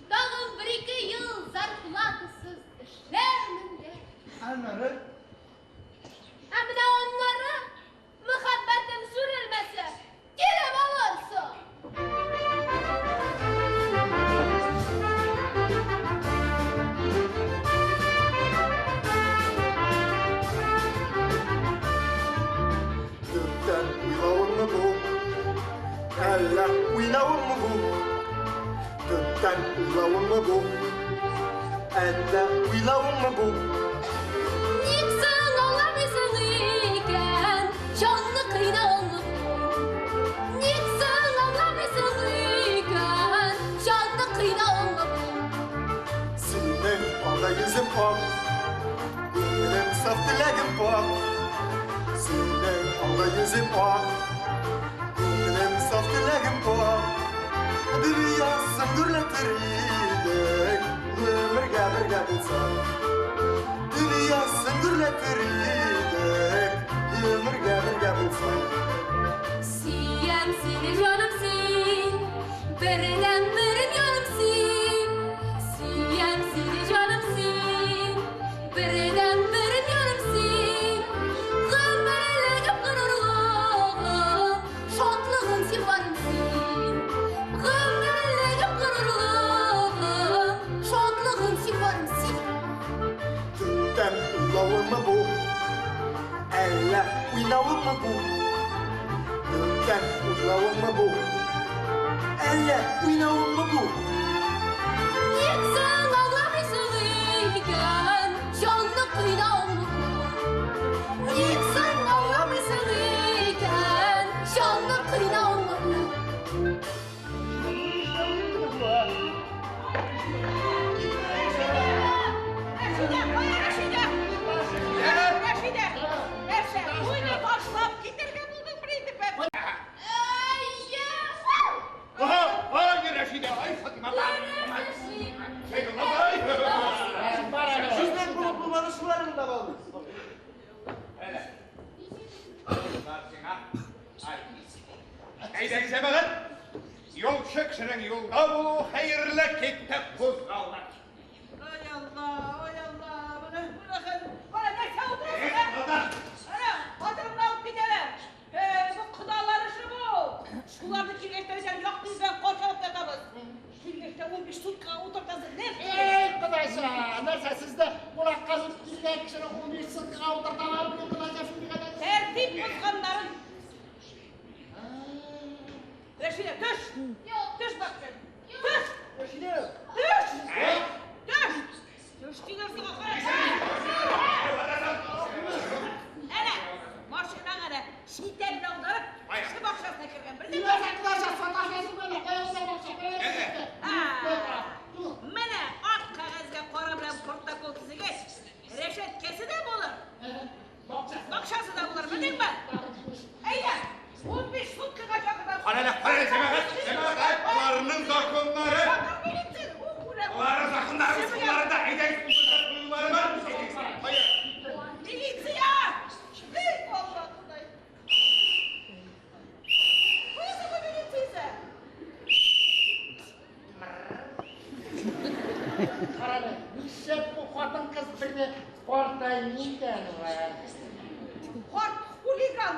Тагын бер-ике ел зарплатасыз эшләрмен дә. Аннары Ә менә аннары мәхәббәтем сүрелмәсә, килеп алырсың. Төптән уйлавыңмы бу? Әллә уйнавыңмы бу? Төптән уйлавыңмы бу? Әллә уйлавыңмы бу? Ник соң аңламыйсың икән, җанны кыйнавыңмы бу? Ник соң аңламыйсың ак, күңелем саф, теләгем пакь. Синең алда йөзем ак, күңелем саф, теләгем пакь. Дөньясын гөрләтер идек, гомергә бергә булсак. Дөньясын гөрләтер идек, гомергә бергә булсак. Сөям сине, җаным син, бердәнберем ярым син. Сөям сине, җаным син, бердәнберем ярым син. Гомерлегем горурлыгым, шатлыгым син, барым син. Гомерлегем горурлыгым, шатлыгым син, барым син. Төптән уйлавыммы бу, әллә уйнавыммы бу? Төптән уйлавыммы бу, әллә уйнавыммы бу? Ник соң аңламыйсың икән, җанны кыйнавымны бу? Ник соң аңламыйсың икән, җанны кыйнавымны бу? Рәшидә, кая Рәшидә? Рәшидә, нәрсә, уйны ташлап китәргә булдың инде, бәб? Әйе! Ага, ай, Рәшидә, ай, Фатима. Шәйдулла, ай. Сезнең булып булмады шуларын да алмыйсыз. Әйдәң, җәмәгать, юлчы кешенең юлда булуы хәерле, киттек, кузгалдык. Ай Алла, ай Алла, менә менә хәзер, менә нәрсә утырасың, ә? Әнә, хатынымны алып китәләр. Эй, бу кодалар эше бу. Шуларны килгәч тә үзән якты йөздән каршы алып ятабыз. Килгәч тә 15 суткага утыртасың. Нәрсә? Эй, кодача, нәрсә сездә кунакка дип килгән кешене 15 суткага утырталар бу, кодача, шундый гадәт. Тәртип бозганнарын. Рәшидә, төш! Төш бакча! Төш! Рәшидә! Төш! Төш! Төш дигән сиңа, кара! Әнә, машинаң әнә, читәнне аударып, кеше бакчасына кергән. Белдеңме? Нәрсә, кодача, саташасың менә, кая ул бакча, кая ул бакча? Менә ак кәгазьгә кара белән протокол төзегәч, рәшәткәсе дә булыр, бакчасы да булыр, белдеңме? Әйдә, 15 суткага чакыртам. Карале, карале, җәмәгать, җәмәгать, аларның законнары. Чакыр милиция, ух, үләм. Аларның законнары, законнары да, әйдәгез, куюлары бар. Кая? Милиция! Эй, Алла Ходай! Вызовы милиция! Карале, нишләп бу хатын-кыз берне картаймый икән ул, ә? Карт хулиган!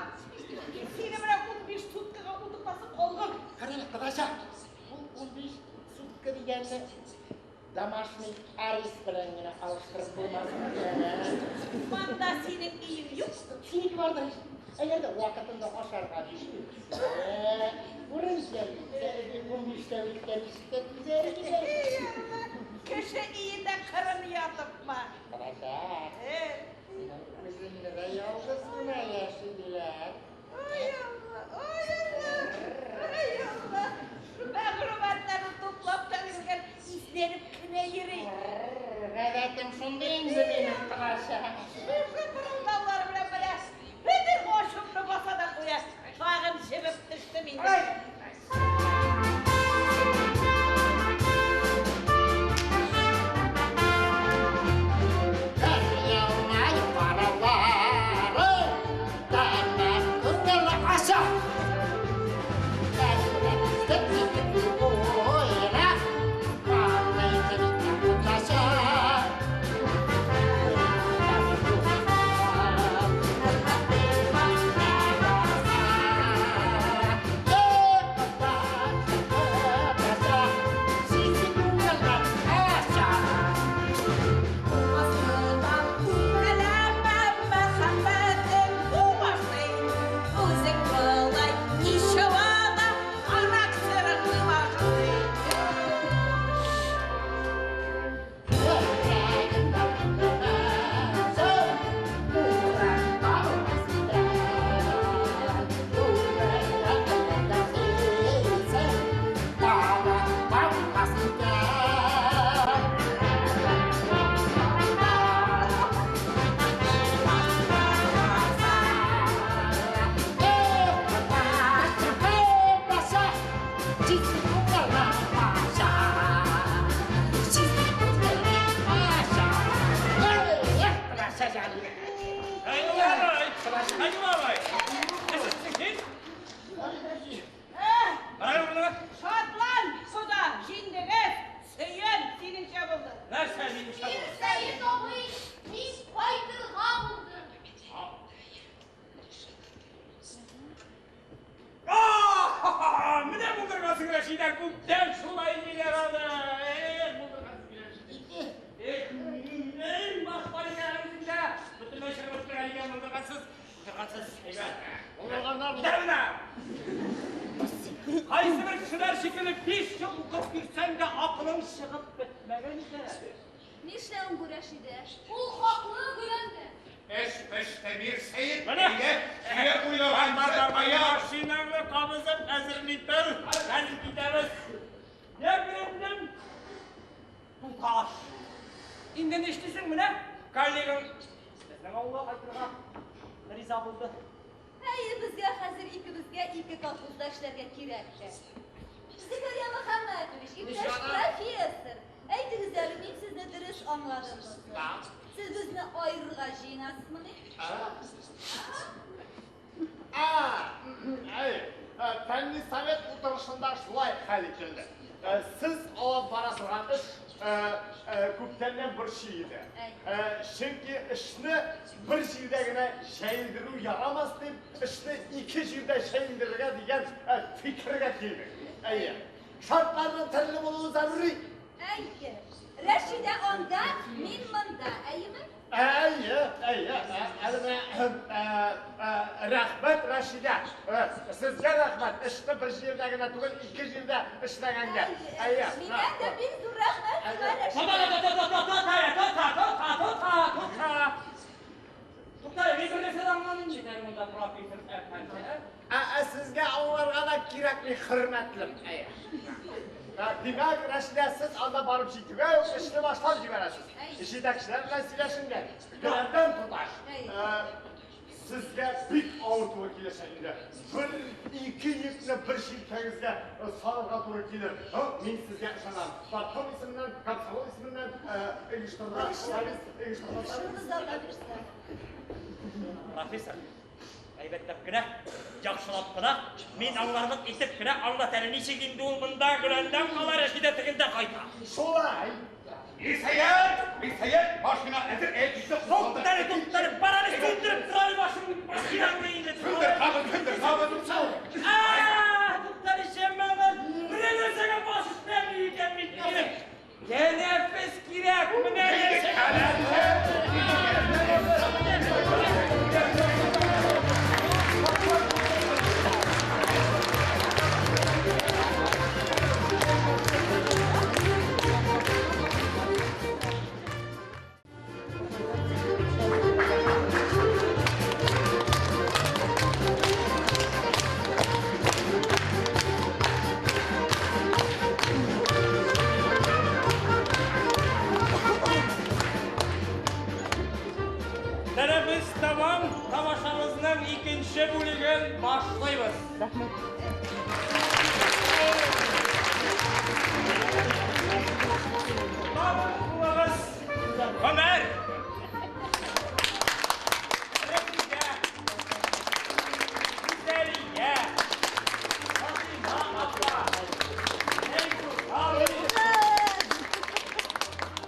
Сине менә 15 суткага утыртасы калган. Карале, кодача, бу 15 сутка дигәнне домашний арест белән генә алыштырып булмас микән, ә? Монда синең өең юк. Синеке бардыр ич. Әгәр дә вакытында ашарга бирмәсә, урын җәлмәсә, 15 тәүлектә ничек тә түзәр идем. Эй, Алла! Кеше өендә кырын ятыпмы? Кодача, Эй, синең үзеңне дә ялгыз гына яши диләр. Ай Алла, ай Алла, ай Алла! Шу мәгълүматларны туплап та йөргән, исләнеп кенә йөри. Гадәтем шундый инде минем, кодача. Шушы пырылдаулары белән менә бөтен ачуымны баса да куя. Тагын җебеп төштем инде. Елмай каралары, күптән шулай диләр аны. Эх, булдыргансыз килә. Эх, эй, баш бар икән үзеңдә. Бөтенләй чыгып бетмәгән икән, булдыргансыз. Булдыргансыз. Әйбәт. Булдырганнар. Китәр менә. Кайсы бер кешеләр шикелле 5 ел укып йөрсәң дә акылың чыгып бетмәгән икән. Нишләвең бу, Рәшидә? Ул хаклы, Гөләндәм. Эш пеште, Мирсәет, Менә. әйдә, сөйрәп Бар, бар, уйлаганчы бар, кая. Машинаңны кабызып әзерли тор. Хәзер китәбез. Я, Гөләндәм, туташ. Инде нишлисең менә? Коллегаң безнең авылга кайтырга риза булды. Әйе, безгә хәзер икебезгә ике колхозда эшләргә кирәк тә. Зәкәрия Мөхәммәтович, иптәш профессор, әйтегез әле, мин сезне дөрес аңладыммы? Сез безне аерырга җыенасызмыни? Әй, фәнни совет утырышында шулай хәл ителде. Сез алып бара торган эш күптәннән борчый иде. Чөнки эшне бер җирдә генә җәелдерү ярамас дип, эшне ике җирдә җәелдерергә дигән фикергә килдек. Әйе. Шартларның төрле булуы зарури. Әйе. Рәшидә анда, мин монда, әйеме? Әйе, әйе, әле менә рәхмәт, Рәшидә. Сезгә рәхмәт. Эшне бер җирдә генә түгел, ике җирдә эшләгәнгә. Әйе. Миннән дә бик зур рәхмәт сиңа, Тота, Рәшидә. тота, тота, тота, тота, тота, тота, тота. Тукта, мин бер нәрсә дә аңламыйм бит әле монда, профессор әфәнде. Ә сезгә аңларга да кирәкми, хөрмәтлем. Әйе. Димәк, Рәшидә, сез анда барып җитүгә үк эшне башлап җибәрәсез. Җитәкчеләр белән сөйләшенгән. Гөләндәм туташ. Сезгә бик авыр туры киләчәк инде. Бер ике йөкне бер җилкәгезгә салырга туры килер. Мин сезгә ышанам. Партком исеменнән, комсомол исеменнән оештырырга, оештырырга. Тырышырбыз, Алла бирсә. Профессор, әйбәтләп кенә, яхшылап кына, мин аңларлык итеп кенә аңлат әле, ничек инде ул монда Гөләндәм кала, Рәшидә тегендә кайта. Шулай. Мирсәет, Мирсәет, машина әзер, әй, китте. Тукта әле, тукта әле, бар әле, сүндереп тор әле башың, машинаңны инде. Сүндер, кабыз, сүндер, кабыз. Тукта әле, җәмәгать, берәр нәрсәгә баш эшләми икән бит минем. Тәнәфес кирәк, менә нәрсә. Тәнәфес тәмам, тамашабызның икенче бүлеген башлыйбыз. Табын булыгыз, Гомәр! Рәшидә, Гүзәлия, Фатыйма апа, Әйдүк абый,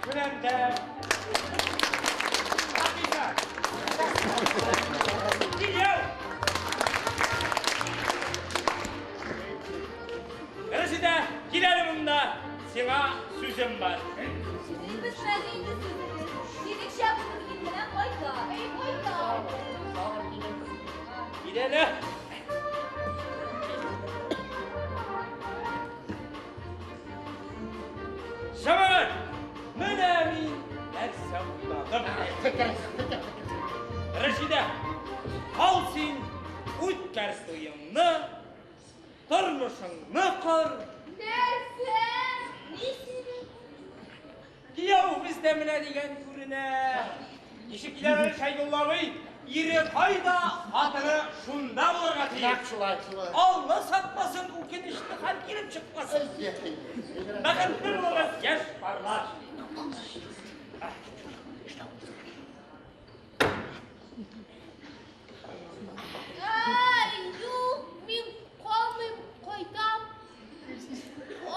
Гөләндәм, Хатиҗә. Кияү! Рәшидә, кил әле монда, сиңа сүзем бар. Ни бетмәде инде сүзегез. Синеңчә булыр, мин менә кайтам. Әй, кайта. Кил әле. Җәмәгать, менә мин нәрсә уйладым. Рәшидә, кал син, үткәр туеңны, тормышыңны кор. Нәрсә? Ни синең? Кияү бездә менә дигән күренә. Ничек килә әле Шәйдулла абый? Ире кайда, хатыны шунда булырга тиеш. Нәкъ шулай, шулай. Алла сакласын, үкенечле хәл килеп чыкмасын. Бәхетле булыгыз, яшь парлар. Әй, юк, мин калмыйм, кайтам.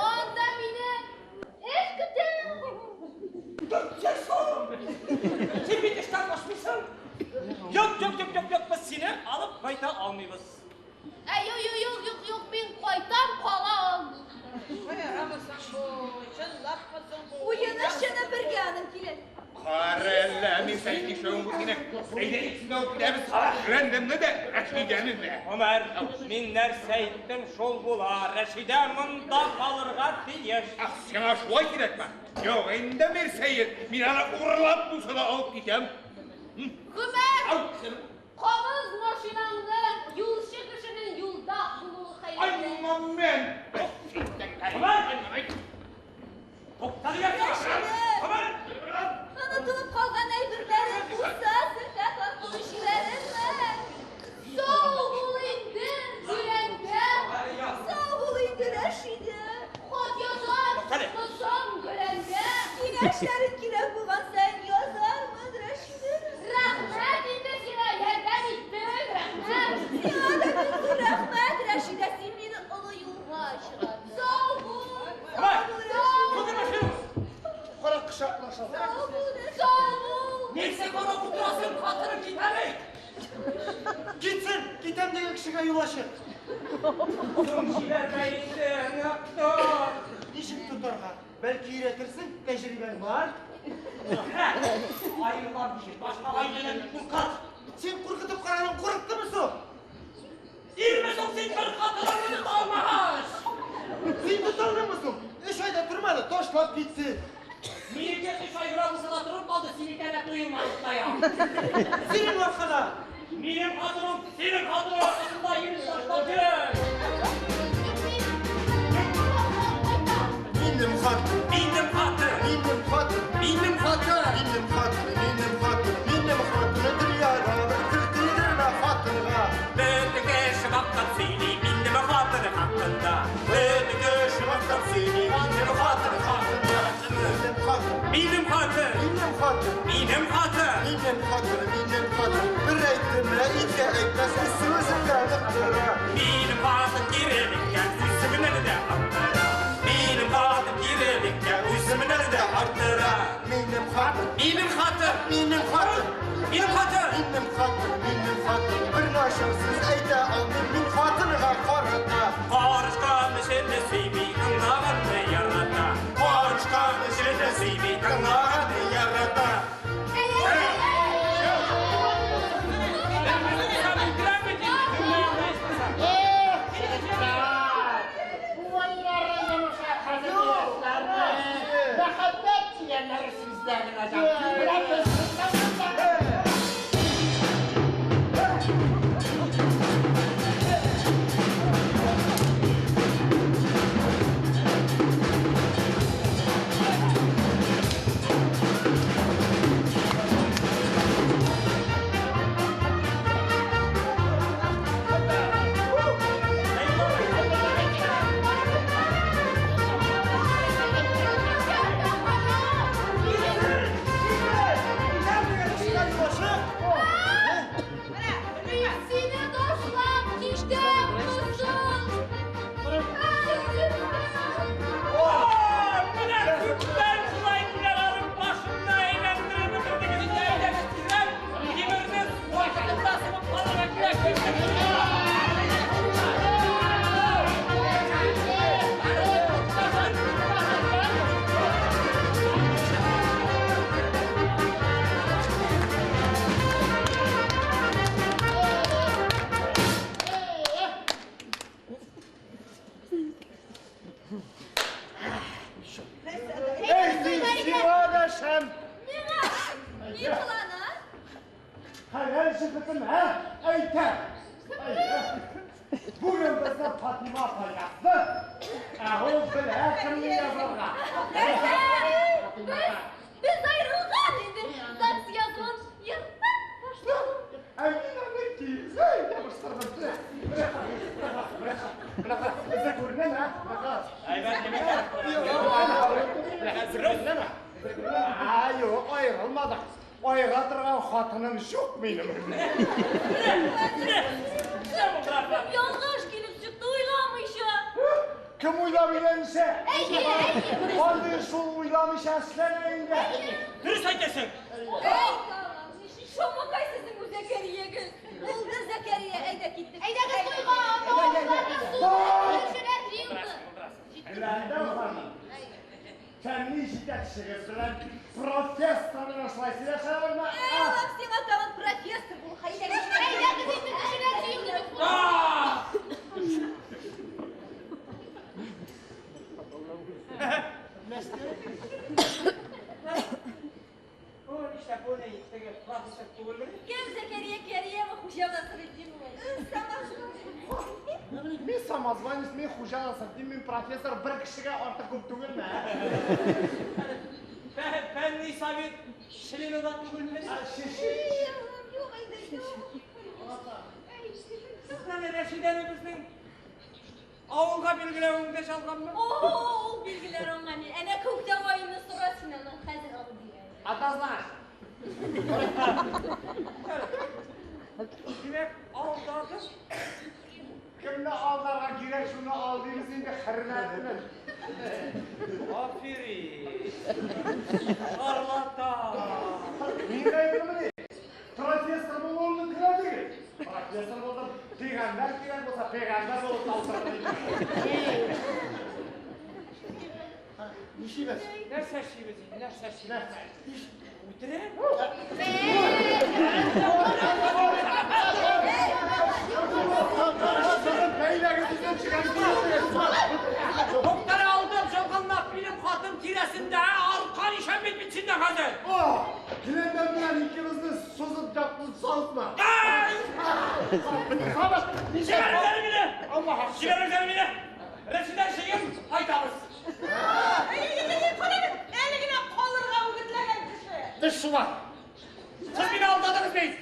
Анда мине эш көтә. Син бит эштән качмыйсың. Юк, юк, юк, юк, юк, без сине алып кайта алмыйбыз. Әй, юк, юк, юк, юк, юк, мин кайтам, кала алмыйм. Чынлапмы соң бу? Уены чыны бергә аның килен. Кара мин сәй ишәвең бу синең. Әйдә икесен дә алып китәбез. Гөләндәмне дә, Рәшидәне дә. Гомәр, мин нәрсә әйттем, шул була. Рәшидә монда калырга тиеш. Ах, сиңа шулай кирәкме? Юк, инде Мирсәет, мин аны урлап булса да алып китәм. Гомәр! Ал син. Кабыз машинаңны, юлчы кешенең юлда булуы Ай, хәерле. момент. Гомәр! Туктале, Гомәр! Онытылып калган әйберләрең булса, зинһар аркылы җибәрермен. Сау бул инде, Гөләндәм. Сау бул инде, Рәшидә. Хат язарсыңмы соң, Гөләндәм? Киңәшләрең кирәк булган саен язармын, Рәшидә. Рәхмәт инде сиңа, ярдәм иттең, рәхмәт. Сиңа да бик зур рәхмәт, Рәшидә, син мине олы юлга чыгардың. Сау бул. Гомәр! Сау бул, Түгел машина! Кара кочаклашалар. Сау бул, Рәшидә. Сау бул. Нәрсә карап утырасың, хатыным китә бит! Китсен, китәм дигән кешегә юл ачык. Соң җибәрмә инде, нык тот! Ничек тотарга? Бәлки өйрәтерсең, тәҗрибәң бар. Аерылам дишеп, башка гаиләдән куркат! Син куркытып карадың, курыктымы соң? Ирме соң син бер хатыныңны тота алмагач? Син тота алдыңмы соң? Өч айда тормады, ташлап китте. Минеке өч ай гына булса да торып калды, синеке әле туймады тая. Синең аркада. Минем хатыным синең хатының аркасында ирен ташлап йөри. Минем хатын, Минем хатын, минем хатын, минем хатын. минем хатын, минем хатын, минем хатын, дөньяда бер көл тидермә хатынга. Бөтен кеше мактап сөйли минем хатыным хакында. Бөтен кеше мактап сөйли минем хатыным хакында. Минем хатын, Минем хатын, минем хатын, минем хатын. минем хатын, минем хатын. Бер әйттеме, ике әйтмәс, үз сүзендә нык тора. Минем хатын кирелеккә үземне дә арттыра. Минем хатын кирелеккә үземне дә арттыра. Минем хатын, Минем хатын, минем хатын, минем хатын. минем хатын, минем хатын. Бер начар сүз әйтә алмыйм мин хатынга карата. Карышкан эшен сөйми, тыңлаганны ярата. Карышкан эшен сөйми, тыңлаганны ярата. Уеннары йомшак хәзер яшьләрне. Мәхәббәт дигәннәре сүздә генә җан. Менә без Менә, Мин сине ташлап китәм, кызым. Менә күптән шулай килә алып башымны әйләндереп бетердегез инде, әйдәгез тизрәк. Тимерне вакытында сугып калырга кирәк. Эй, син сиңа дәшәм. Миңа ни кылана? Хәләл җефетем, ә? Әйтә. Бүген безне Фатима апа язды. Ә ул белә кемне язарга. Нәрсә? Без аерылган инде. ЗАГС язуын ертып ташладым. Ә мин аны кире ябыштырдым. Менә безгә күренәме, ә? Әйбәт егет. Күренәме? Ә, юк, аерылмадык. Аера торган хатыным юк минем. Ялгыш килеп чыкты уйламыйча. Кем уйлап өйләнсә? Әйе, әйе. Андый шул уйламыйча эшләнә инде. Дөрес әйтәсең. Әй, Шомакай сезнең бу Зәкәриягез. Булды Зәкәрия, әйдә киттек. Әйдәгез туйга, авылларда су, кешеләр җыелды. Гөләндәм ханым, Җитәкчегез белән профессор белән шулай сөйләшәләрме? Әй, Аллам, сиңа тагын профессор бул, хәйлә. Әйдәгез инде кешеләр җыелды бит. Бу нишләп бу ни? Теге профессор түгелмени? Кем Зәкәрия Кәриева Хуҗа Насретдин ул? Мин самозванец, мин Хуҗа Насретдин, мин профессор, бер кешегә артык күп түгелме? Фәнни совет члены да түгелмени? Юк инде, юк. Менә Рәшидәне безнең авылга билгеләвеңдә чалганмы? О, ул билгеләр аңа ни. Әнә күктә вайны сора син аннан хәзер алып бирә. Атазлар. Димәк, алдадым. Кемне алдарга кирәк, шуны алдыйбыз инде, хөрмәтле. Аферин. Шарлатан. Мин гаеплемени? Профессор булуымны теләдегез. Профессор булдым. Пәйгамбәр кирәк булса, пәйгамбәр булып та утырдым. Нишлибез? Нәрсә эшлибез инде, нәрсә эшлибез? Үтерәм. Бәйләгез үзен чыгарып. Туктале, алдым, жалганлап минем хатын тирәсендә аркан ишәм бит мин синдә хәзер. О, Гөләндәм белән икебезне сузып яптың, сазма. Ай! Сабыр. Җибәрегез мине! Аллаһ Акбар. Җибәрегез мине! Рәшидә җыен, кайтабыз. Әй, әле генә калырга үгетләгән кеше. Без шулай. Сез мине алдадыгыз бит.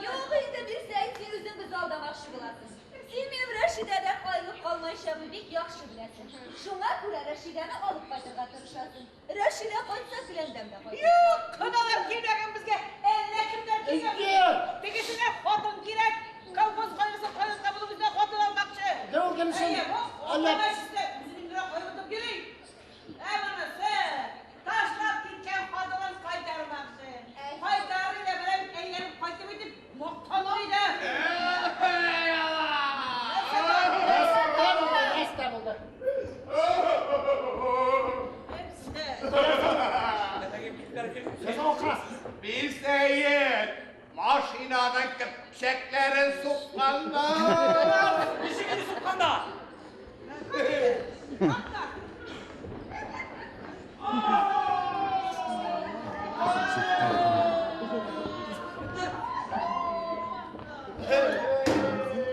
Юк инде, Мирсәет, син үзең безне алдамакчы буласың. Син минем Рәшидәдән аерылып калмаячагымны бик яхшы беләсең. Шуңа күрә Рәшидәне алып кайтырга тырышасың. Рәшидә кайтса, Гөләндәм дә кайтыр. Юк, кодалар килмәгән безгә. Әллә кемнәр килгән. Тегесенә хатын кирәк. Колхоз кайгысы кайгыска булып үзенә хатын алмакчы. Дәү килсен. Әйе, бу Әллә- ата мәчесе үзенең генә кайгыртып йөри. Ә монысы ташлап киткән хатынын кайтармакчы. Кайтарыр иде, белән әйләнеп кайтып итеп мактаныр иде. Нәрсә булды? Мирсәет, машинаның көпчәкләрен сукканнар. Ничек инде сукканнар?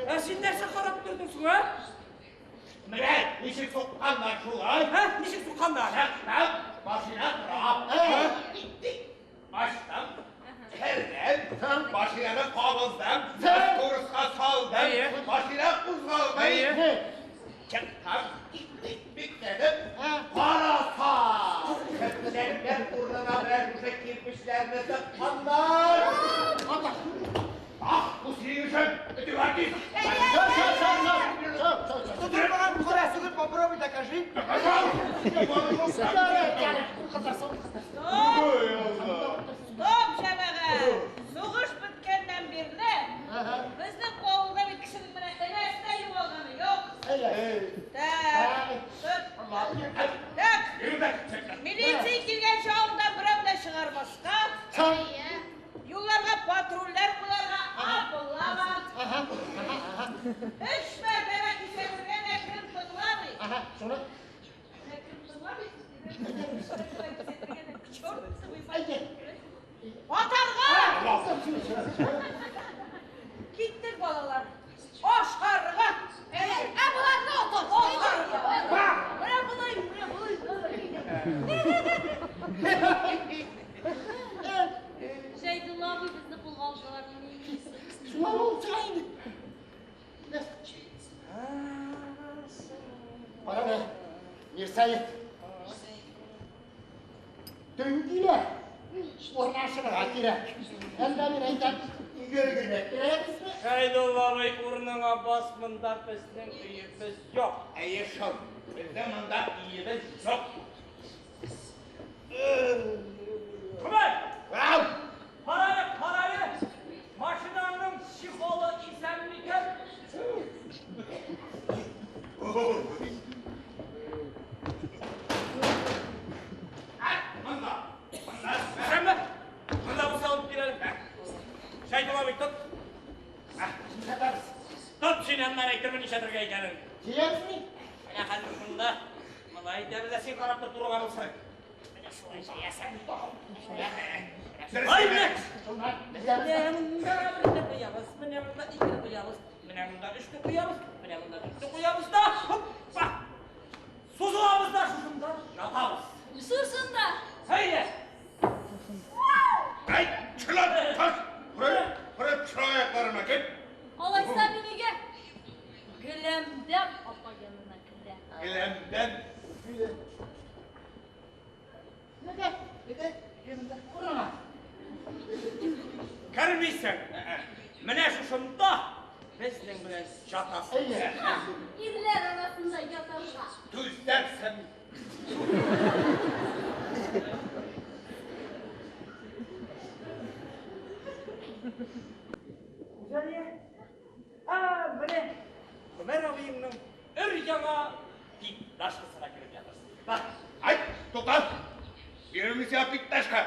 Ә син нәрсә карап тордың соң, ә? Менә ничек сукканнар шулай. Ә? Ничек сукканнар? Чыктым, машина тора. Ачтым, кердем, машинаны кабыздым, курска салдым, машина кузгалмый. Чыктым, бикләдем, караса, көпчәкләр урынына менә шушы кирпечләрне тыкканнар. Ах, бу синең өчен, өтеп Попробуй докажи. Стоп, җәмәгать! Сугыш беткәннән бирле безнең авылда бит кешенең менә энәсе дә югалганы юк. Так, тот. Так, милиция килгәнче авылдан берәү дә чыгармаска, юлларга патрульләр куярга, облава. Өч мәртәбә кисәтергә дә кем тыңламый. Шуны. Ә кем тыңламый? Өч мәртәбә кисәтергә дә к чертовой матери. Атарга! Киттек, балалар. Ашарга! Ә боларны атат. Ашарга! Менә болай, менә болай. Шәйдулла абый безне кулга алдылар. Шулай булып чыга инде. Кара әле, Мирсәет. Төн килә. Урнашырга кирәк. Әллә мин әйтәм, өйгә генә керәбезме? Шәйдулла абый, урыныңа бас, монда безнең өебез юк. Әйе шул, безнең монда өебез юк. Гомәр! Ау! Кара әле, кара әле! Машинаңның чехолы исән микән? Мин аннары әйтермен нишләтергә икәнен. Җәярсең? Менә хәзер шунда болай итәбез дә син карап тор турыга булсын. Менә шулай җәясең. Ай, менә! Менә монда берне куябыз, менә монда икене куябыз, менә монда өчне куябыз, менә монда дүртне куябыз да, һоппа! Сузылабыз да шушында ятабыз. Шушында. Әйдә! Әй, чылан, таш! Күреп, күреп, чыра аякларыма кит! Алайса мин өйгә Гөләндәм апа янына керәм. Гөләндәм. Нигә? Нигә? Кемдә? Урынга. Кермисең. Менә шушында безнең белән жатасың. Әйе. Ирләр арасында ятарга. Түзәрсең. Гүзәлия. А, менә Гомәр абыеңның өр-яңа пикташкасына кереп ятырсың. Бар. Ай, тукта! Бирермен сиңа пикташка.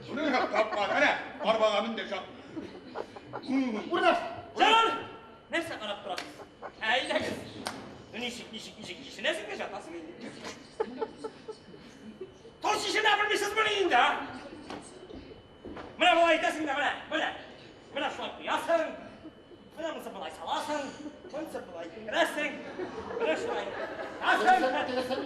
Моны гына тапкан, әнә, арбага мен дә чап. Урнаш. Җан! Нәрсә карап торасыз? Әйдәгез. Ну ничек, ничек, ничек чишенәсең дә жатасың инде. Тор чишенә белмисезмени инде, а? Менә болай итәсең дә, менә, менә. Менә шулай куясың. Менә монысы болай саласың, монысы болай керәсең. Менә шулай. Тегесен. Тегесен.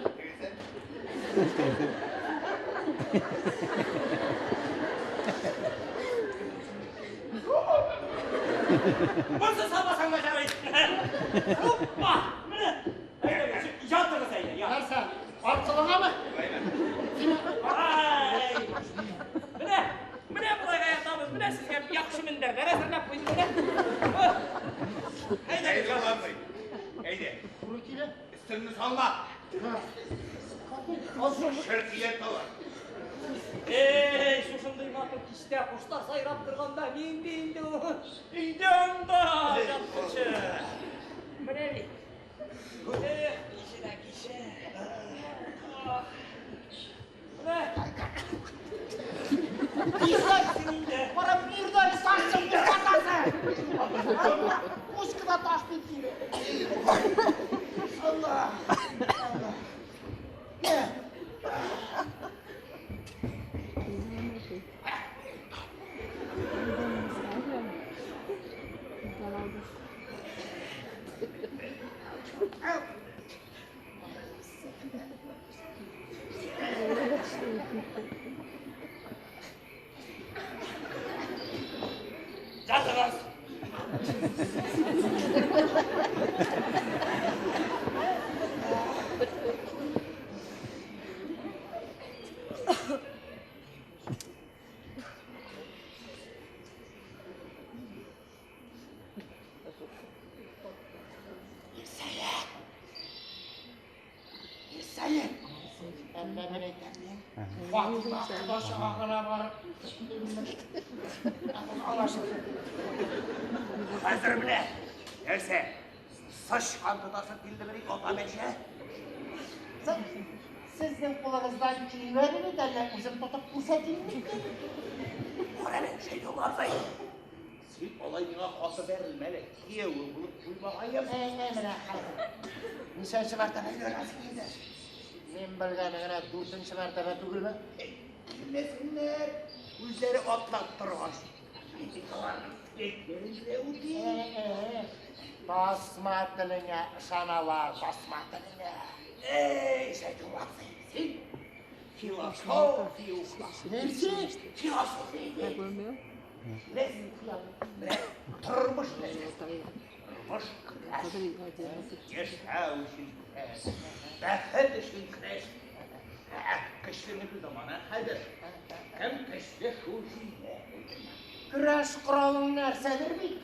Монысы салмасаң да ярый. Хоппа! Менә. Әйдәгез, ятыгыз әйдә, ят. Нәрсә? Аркылыңамы? Ай! Менә, менә болайга ятабыз. Менә сезгә яхшы мендәрләр әзерләп куйдым менә. Әйдәгез, Әйдә, абзый. Әйдә. Туры килә. Өстеңне салма. Шыркия тала. Эй, шушындый матур кичтә кошлар сайрап торганда нинди инде ул? Өйдә анда яткычы. Менә бит. Эх, кичә дә кичә. Ах. Менә. Нишләпсең инде? Карап бирде әле сасың бу сатасы. Мушкада таш бит килә. Алла. Алла. Не? Ятыгыз. Ирсәет. Әллә мин әйтәм. Фатыйма кодачага гына барып. Алашылды. Хәзер менә. Нәрсә? Сычкан тотасы килдемени ата мәче? Сезнең кулыгыздан килмәде бит, әллә үзем тотып күрсәтимме икән? Кара әле, Шәйдулла абзый. Син алай миңа каты бәрелмә әле. Киявең булып куймагаем. Әй, менә хәзер. Ничәнче мәртәбә өйләнәсең инде? Мин белгәне генә дүртенче мәртәбә түгелме? Килмәсеннәр, үзләре атлап торгач. Мин бит аларның теләкләрен генә үтим. Әй, басма телеңә ышаналар, басма телеңә. Эй, Шәйдулла абзый, син философия укыла. Нәрсә? Философия инде. Беләсең, менә тормыш нәрсә? Тормыш көрәш. Яшәү өчен көрәш. Бәхет өчен көрәш. Көчленең заманы хәзер. Кем көчле шул җиңә. Көрәш коралың нәрсәдер бит?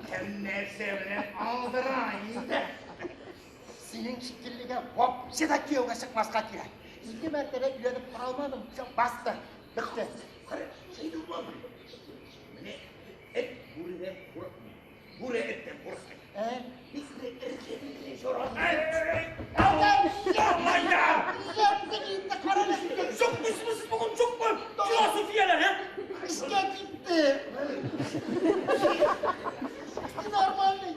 Кем нәрсә белән алдыра инде. Синең шикеллегә вообще да кияүгә чыкмаска кирәк. Ике мәртәбә өйләнеп тора алмадым. Всё, басты. Бетте. Кара, Шәйдулла абый. Менә эт бүредән курыкмый. Бүре эттән курыкмый. Ә? Бик эркә-миркә җора. Ятты инде, кара әле. Юкмысыз сез бүген, юкмы? Философияләр, ә? Эшкә китте. Нормальный.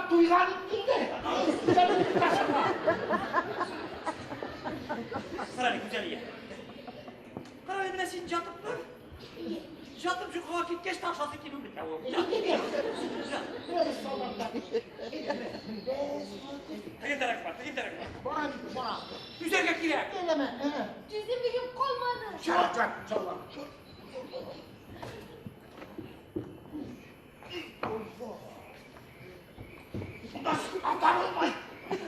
Ашап туйган инде. Карале, Гүзәлия. Карале, менә син жатып тор. Жатып йокыга киткәч тә ашасы килү бетә ул. Тегендәрәк бар, тегендәрәк бар. Барам, барам. Түзәргә кирәк. Әйләмә, Түземлегем калмады. Чат, чат, чалла. Atan olmay.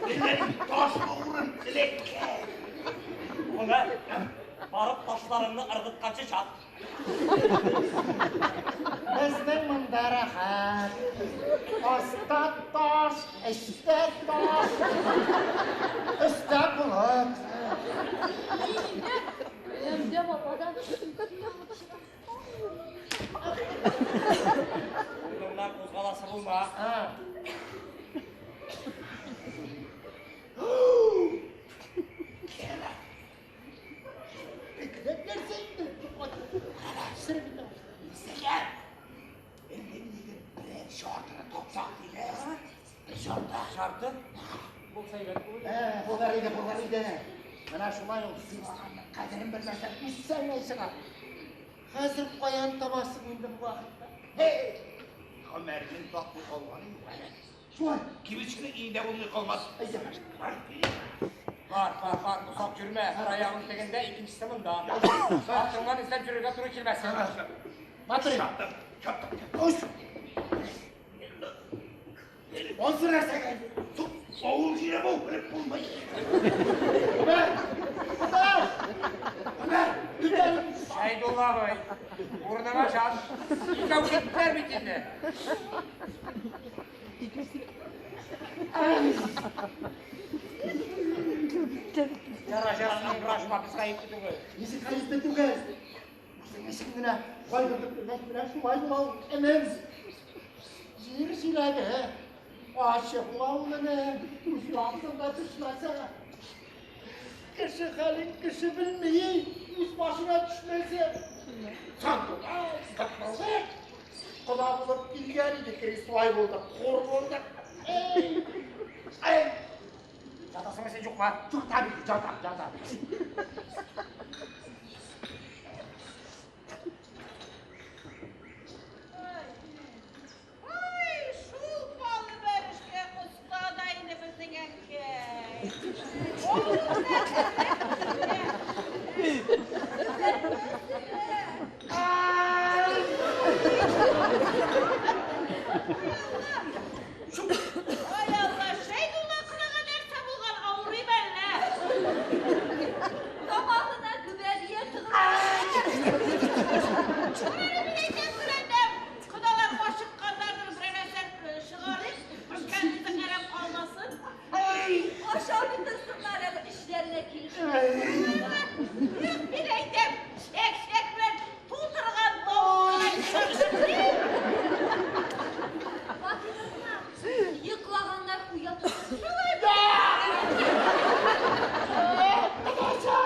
Ellerim taşlı urun dilekке. Гомәр, барып ташларыңны ыргытканчы чат. Безнең монда рәхәт. Аста таш, өстә таш. Өстә болыт. Гөләндәм ападан Урыныңнан кузгаласы булма. Бигрәк нәрсә инде. Сәләм. Әллә нигә берәр шартını тапсак диләр. Бер шарты. Шарты? Булса әйбәт булыр. Булыр иде, булыр иде. Менә шулай ул сыйлаганның кадерен белмәсәң, үссәң чыга. Хәзер каян табасың инде бу вакытта? Һей! Гомәрнең тапмый калганы юк әле. Шулай. Кибетченең өендә булмый калмас. Әйдә. Бар, Бар, бар, бар, озак йөрмә. Бер аягың тегендә, икенчесе монда. Артыңнан эзләп йөрергә туры килмәсен. Батыр. Чаптым, чаптым. Үс. Онсы нәрсәгә? Авыл җире бу, белеп булмый. Гомәр! Гомәр! Гомәр! Түтәл! Шәйдулла абый, урыныңа чат. Икәү киттеләр бит инде. Яра, яра, ыңгырашма, без гаепле түгел. Ничек гаепле түгел? Үзең өчен генә кайгыртып йөргәч менә шулай була ул, энем. Җир җиләге ачы була ул, энем. Үз вакытында төшмәсә. Кеше хәлен кеше белми, үз башына төшмәсә. Сандугач, кытмылдык. Кода булып килгән идек, рисвай булдык, хур булдык. Эй! Эй! Жатасыңмы син, юкмы? Жатам, жатам, жатам. Ой, шул балы бәлешкә оста да инде безнең әнкәй. Ай Алла, Шәйдулла кодага нәрсә булган, авырый мәллә? Тамагына гөбәдия тыгылган. Менә мин әйтәм, Гөләндәм, кодалар ашыкканнардыр, берәр нәрсә чыгарыйк, пешкән ризык әрәм калмасын. Ашап торсыннар әле эшләренә килешеп. Юк, мин әйтәм, чәк-чәк белән тутырган тавык. Фатыйма, йоклаганнар уятып. Кодача!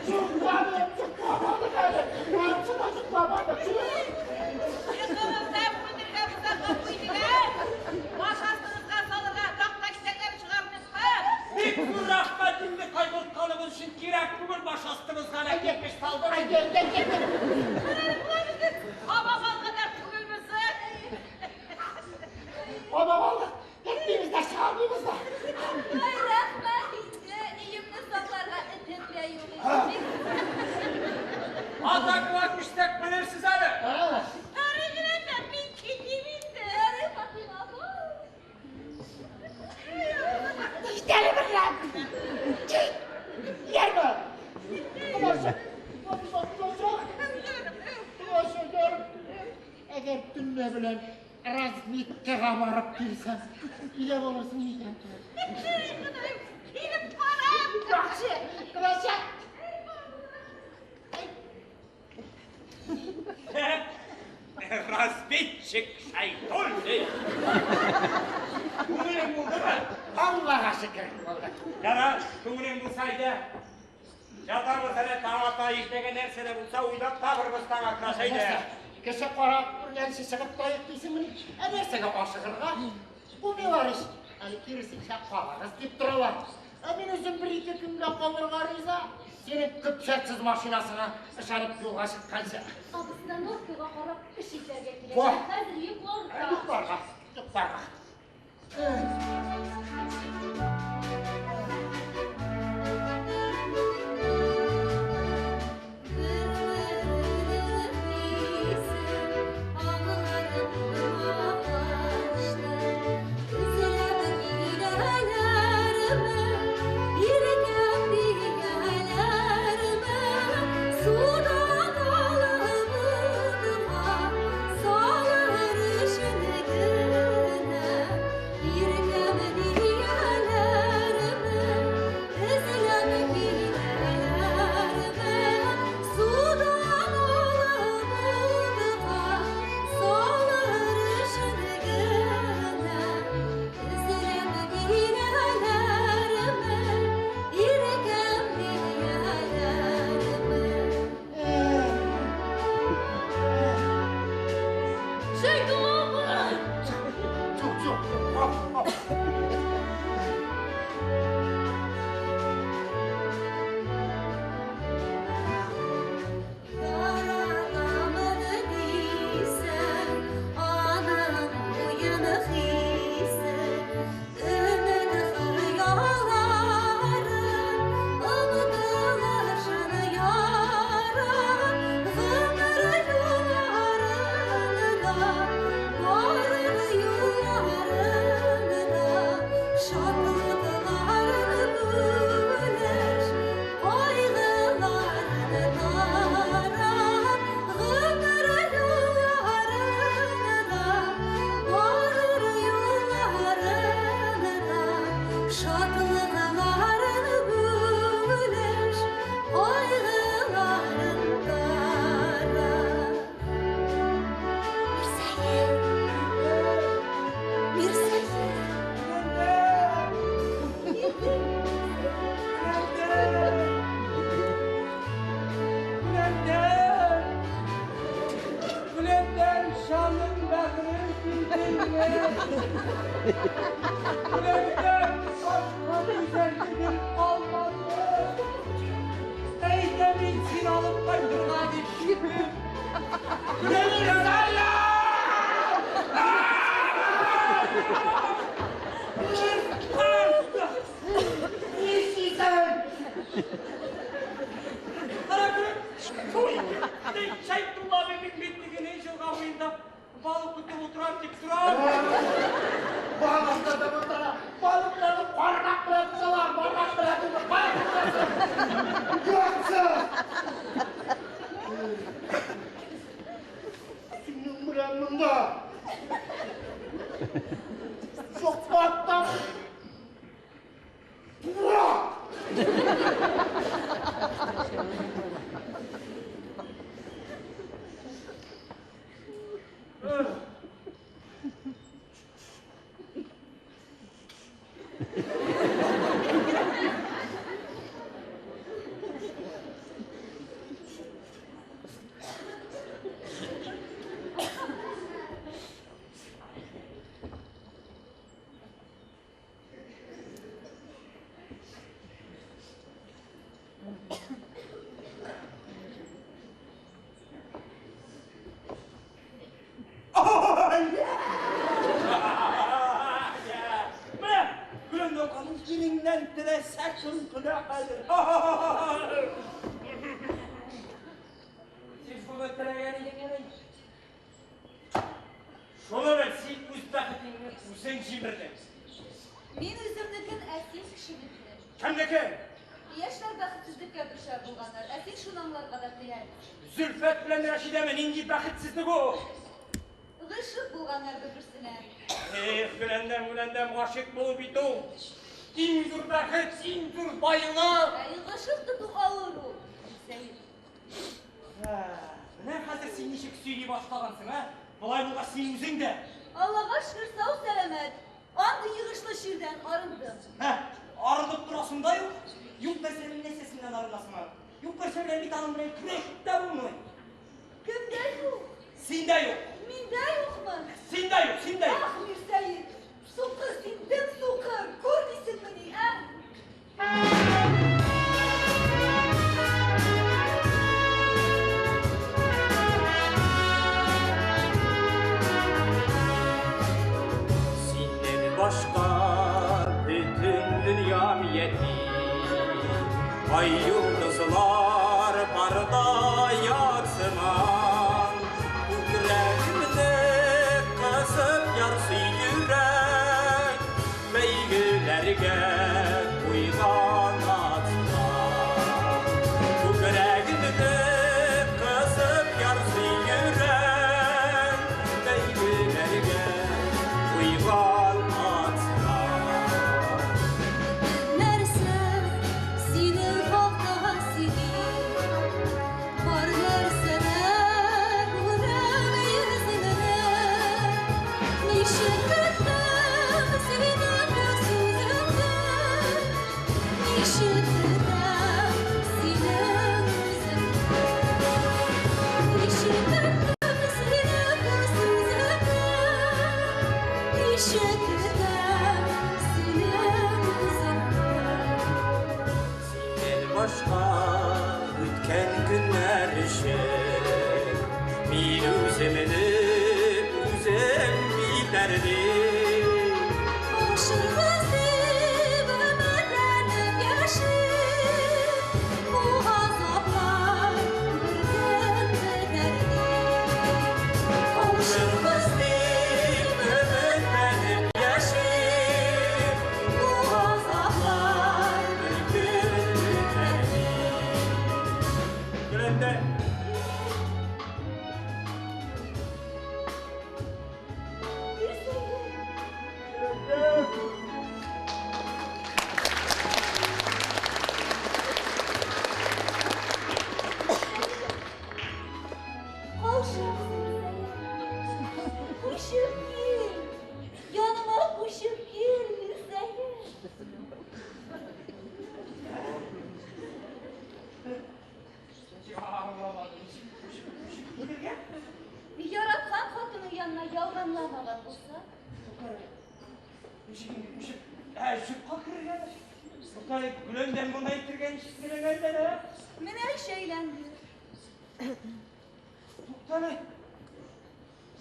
Йокладым, йокламадык әле. Ансы да йокламадык. Йокыгызда бүленергә булса гафу итегез. Баш астыгызга салырга такта кисәкләре чыгармыйсызмы? Бик зур рәхмәт инде кайгыртканыгыз өчен, кирәк түгел баш астыбызга да кирпеч салдык. Әйдә, әйдә, әйдә. Болар безнең каба бал кадәр түгелме соң? Баба балдык. Китмибез дә, чыгармыйбыз да. Ай, рәхмәт инде, өемне сакларга этем дә юк иде. Атакуга күчсәк белерсез әле. Ярый, Гөләндәм, мин китим инде. Ярый, Фатыйма апа. Кит әле берләм. Кит. Йөрмә. Кодача, кодача, кодача. Кодача, йөр. Әгәр төнлә белән разведкага барып килсәм, өйдә булырсың микән? Ходаем, килеп барам. Яхшы, кодача. Разведчик Шәйдуллин. Күңелең булдымы? Аллага шөкер булды. Ярар, күңелең булса әйдә. Ятабыз әле таң ата, иртәгә нәрсә дә булса уйлап табырбыз таң аткач, әйдә. Кеше кара күргәнче чыгып таек дисеңмени? Ә нәрсәгә ашыгырга? Кумыйлар ич. Әле киресенчә калыгыз дип торалар. Ә мин үзем бер-ике көнгә калырга риза. Синең көпчәксез машинасыңа ышанып юлга чыкканчы. Обстановкага карап эш итәргә кирәк. Во! Ә хәзер йокларга. Йокларга, йокларга. Юк, юк. Оп, оп. Şadlıqların bölüş, qayğıların dara. Mirsəyyid, Mirsəyyid. Gülendam! Gülendam şanın bağrın bildirme. Gülendam başka güzelliğin kalmadı. Eylemin sin alıp kaçırma dikişim. Gülendam! Нишлисең? Шәйдулла абыйның битлегенең елга буенда балык тотып утырам дип торам. Балык тотып утыра. Балыкларны кармак белән тоталар, бармак белән тотып, балык тотасың. Юксы! Синең белән монда. Сукмактан Бура! Менә Гөләндәм ханым иреңнән теләсә кем көлә хәзер. Син шуны теләгән идеңмени? Шуны бел, син үз бәхетеңне үзең җимердең. Мин үземнекен, ә син кешенекен. Кемнеке? Яшьләр бәхетсезлеккә дучар булганнар, ә син шуны аңларга да теләмисең. Зөлфәт белән Рәшидәме нинди бәхетсезлек ул? Гыйшык булганнар бер-берсенә. Эх, Гөләндәм, Гөләндәм, гашыйк булу бит ул. Иң зур бәхет, иң зур байлык. Ә гашыйк тоту авыр ул. Мирсәет. Менә хәзер син ничек сөйли башлагансың, ә? Болай булгач син үзең дә. Аллага шөкер, сау сәламәт. Андый йогышлы чирдән арындым. Һә, арынып торасың да юк. Юк нәрсәнең нәрсәсеннән арынасың аны? Юк нәрсә белән бит аның белән көрәшеп тә булмый. Кемдә юк? Синдә юк. Миндә юкмы? Синдә юк, синдә юк. Ах, Мирсәет, Сукыр син, дөм сукыр, күрмисеңмени, ә? Синнән башка бөтен дөньям ятим. Ай йолдызлар барда ятсыман. Күкрәгемне кысып ярсый йөрәк, бәйгеләргә куйган атлар. Күкрәгемне кысып ярсый йөрәк, бәйгеләргә куйган атлар. Нәрсә синең хакта сөйли, бар нәрсәләр күрәм йөзеңдә. Ничек көтәм синең бу сүзеңне, ничек көтәм синең үзеңне. Ничек көтәм синең бу сүзеңне, ничек көтәм синең үзеңне. Синнән башка үткән көннәр өчен мин үземне үзем битәрлим. Кавышырбыз дип өметләнеп яшим, бу газаплар бер көн бетәр дип. Кавышырбыз дип өметләнеп яшим, Бу газаплар бер көн бетәр дип. Гөләндәм. Кавышабыз, Мирсәет. Күчеп кил, яныма күчеп кил, Мирсәет. Яраткан хатының янына ялганламаган булса, Ничек, ә, йортка керергә? Туктале, Гөләндәм моны әйтергә ничек теләгәндә, ә? Менә шәйләнде. Туктале.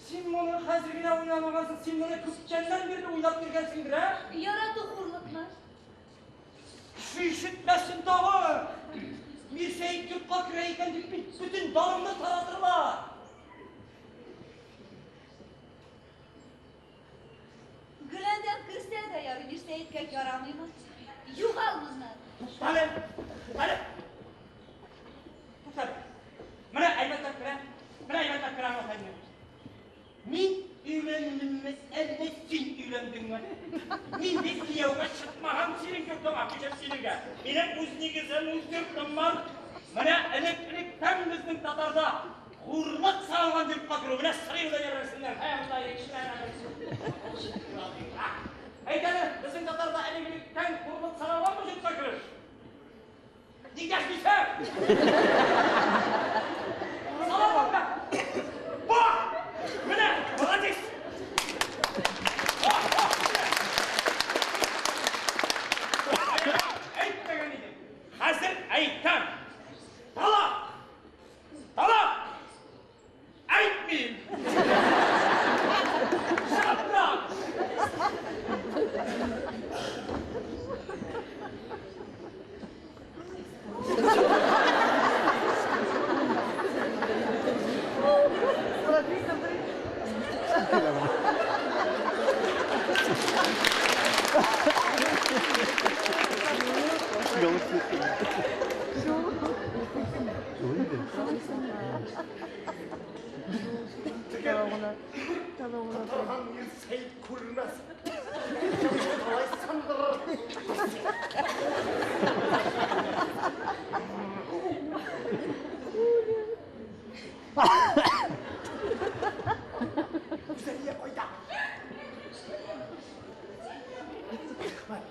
Син моны хәзер генә уйламагансың, син моны күптәннән бирле уйлап йөргәнсеңдер, ә? Ярату хурлыкмы? Кеше ишетмәсен тагы. Мирсәет йортка керә икән дип бит бөтен даныңны таратырлар. Гөләндәм керсә дә ярый, Мирсәеткә ярамыймы? Югал моннан. Туктале, туктале. Туктале. Менә әйбәтләп керә. Менә әйбәтләп керә аңлатайым. Мин өйләндемме, әллә син өйләндеңме? Мин бит кияүгә чыкмаган синең йортыңа күчеп килергә. Минем үз нигезем, үз йортым бар. Менә элек-электән безнең татарда хурлык саналган йортка керү. Менә сорыйм да йөрерсеңнәр. Әйт әле, безнең татарда элек-электән хурлык саналганмы йортка керү? Ник дәшмисең? Саналганмы? Бак! Менә, молодец! Бак, бак, менә. Әйтмәгән идем. Хәзер әйтәм. Талак! Талак! Әйтмим! Чыгып! Татарган Мирсәет күрмәс. Қалай сындырыр. Гүзәлия кайда? Рәхмәт.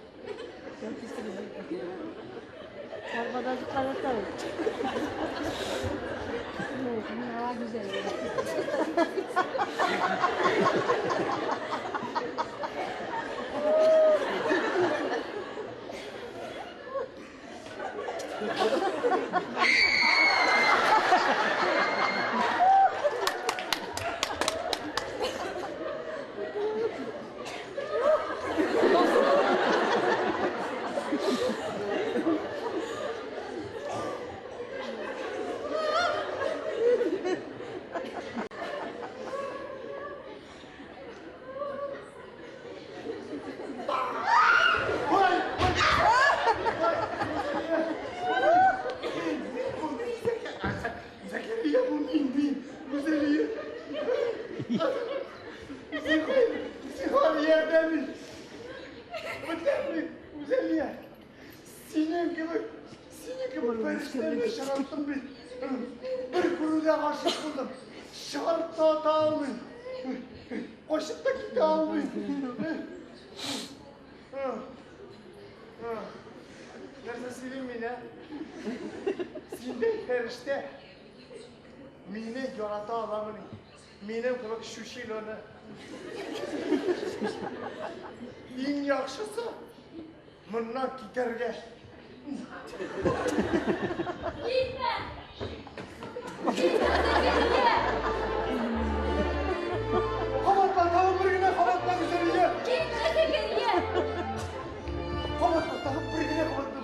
Иң яхшысы моннан китәргә. Китмә! Китмә, Зәкәрия! Кабатла, тагын бер генә кабатла, Гүзәлия! Китмә, Зәкәрия! Кабатла, тагын бер генә кабатла.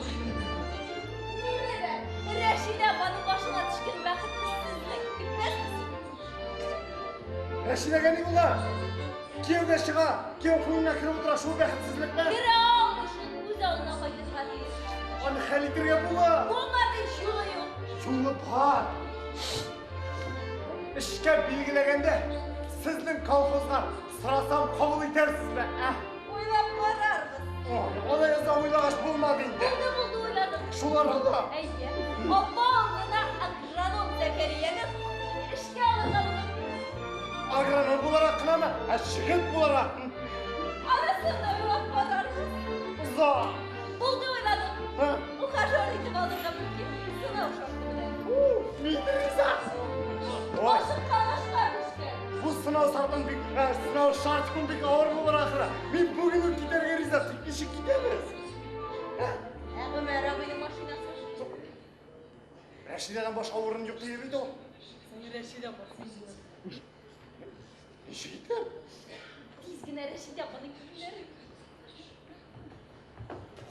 Мине дә Рәшидә апаның башына төшкән бәхетсезлек көтмәсме син? Рәшидәгә ни була? Кияүгә чыга, кияү куенына кереп утыра, шул бәхетсезлекме? Керә алмый шул, үз авылына кайтырга тиеш. Аны хәл итәргә була. Булмады, юлы юк. Юлы бар. Эшкә билгеләгәндә сезнең колхозга сорасам кабул итәрсезме, ә? Уйлап карарбыз. Алай озак уйлагач булмады инде. Булды, булды, уйладым. Шул арада. Әйе. Апа урынына агроном Зәкәрияне эшкә алырга булдык. Агроном буларак кынамы? Ә шигет буларак. Анысын да уйлап карарбыз. Озак. Булды, уйладым. Ухажер итеп алырга мөмкин. Сынау шарты белән. Мин риза. Ашыккан ашка төшкән. Бу сынау шартын бик, сынау шартын бик авыр булыр ахыры. Мин бүген үк китәргә риза. Тик ничек китәбез? Ә Гомәр абыйның машинасы. Рәшидәдән башка урын юк диеп иде ул. Рәшидә апа. Ничек итеп? Тиз генә Рәшидә апаның киемнәре.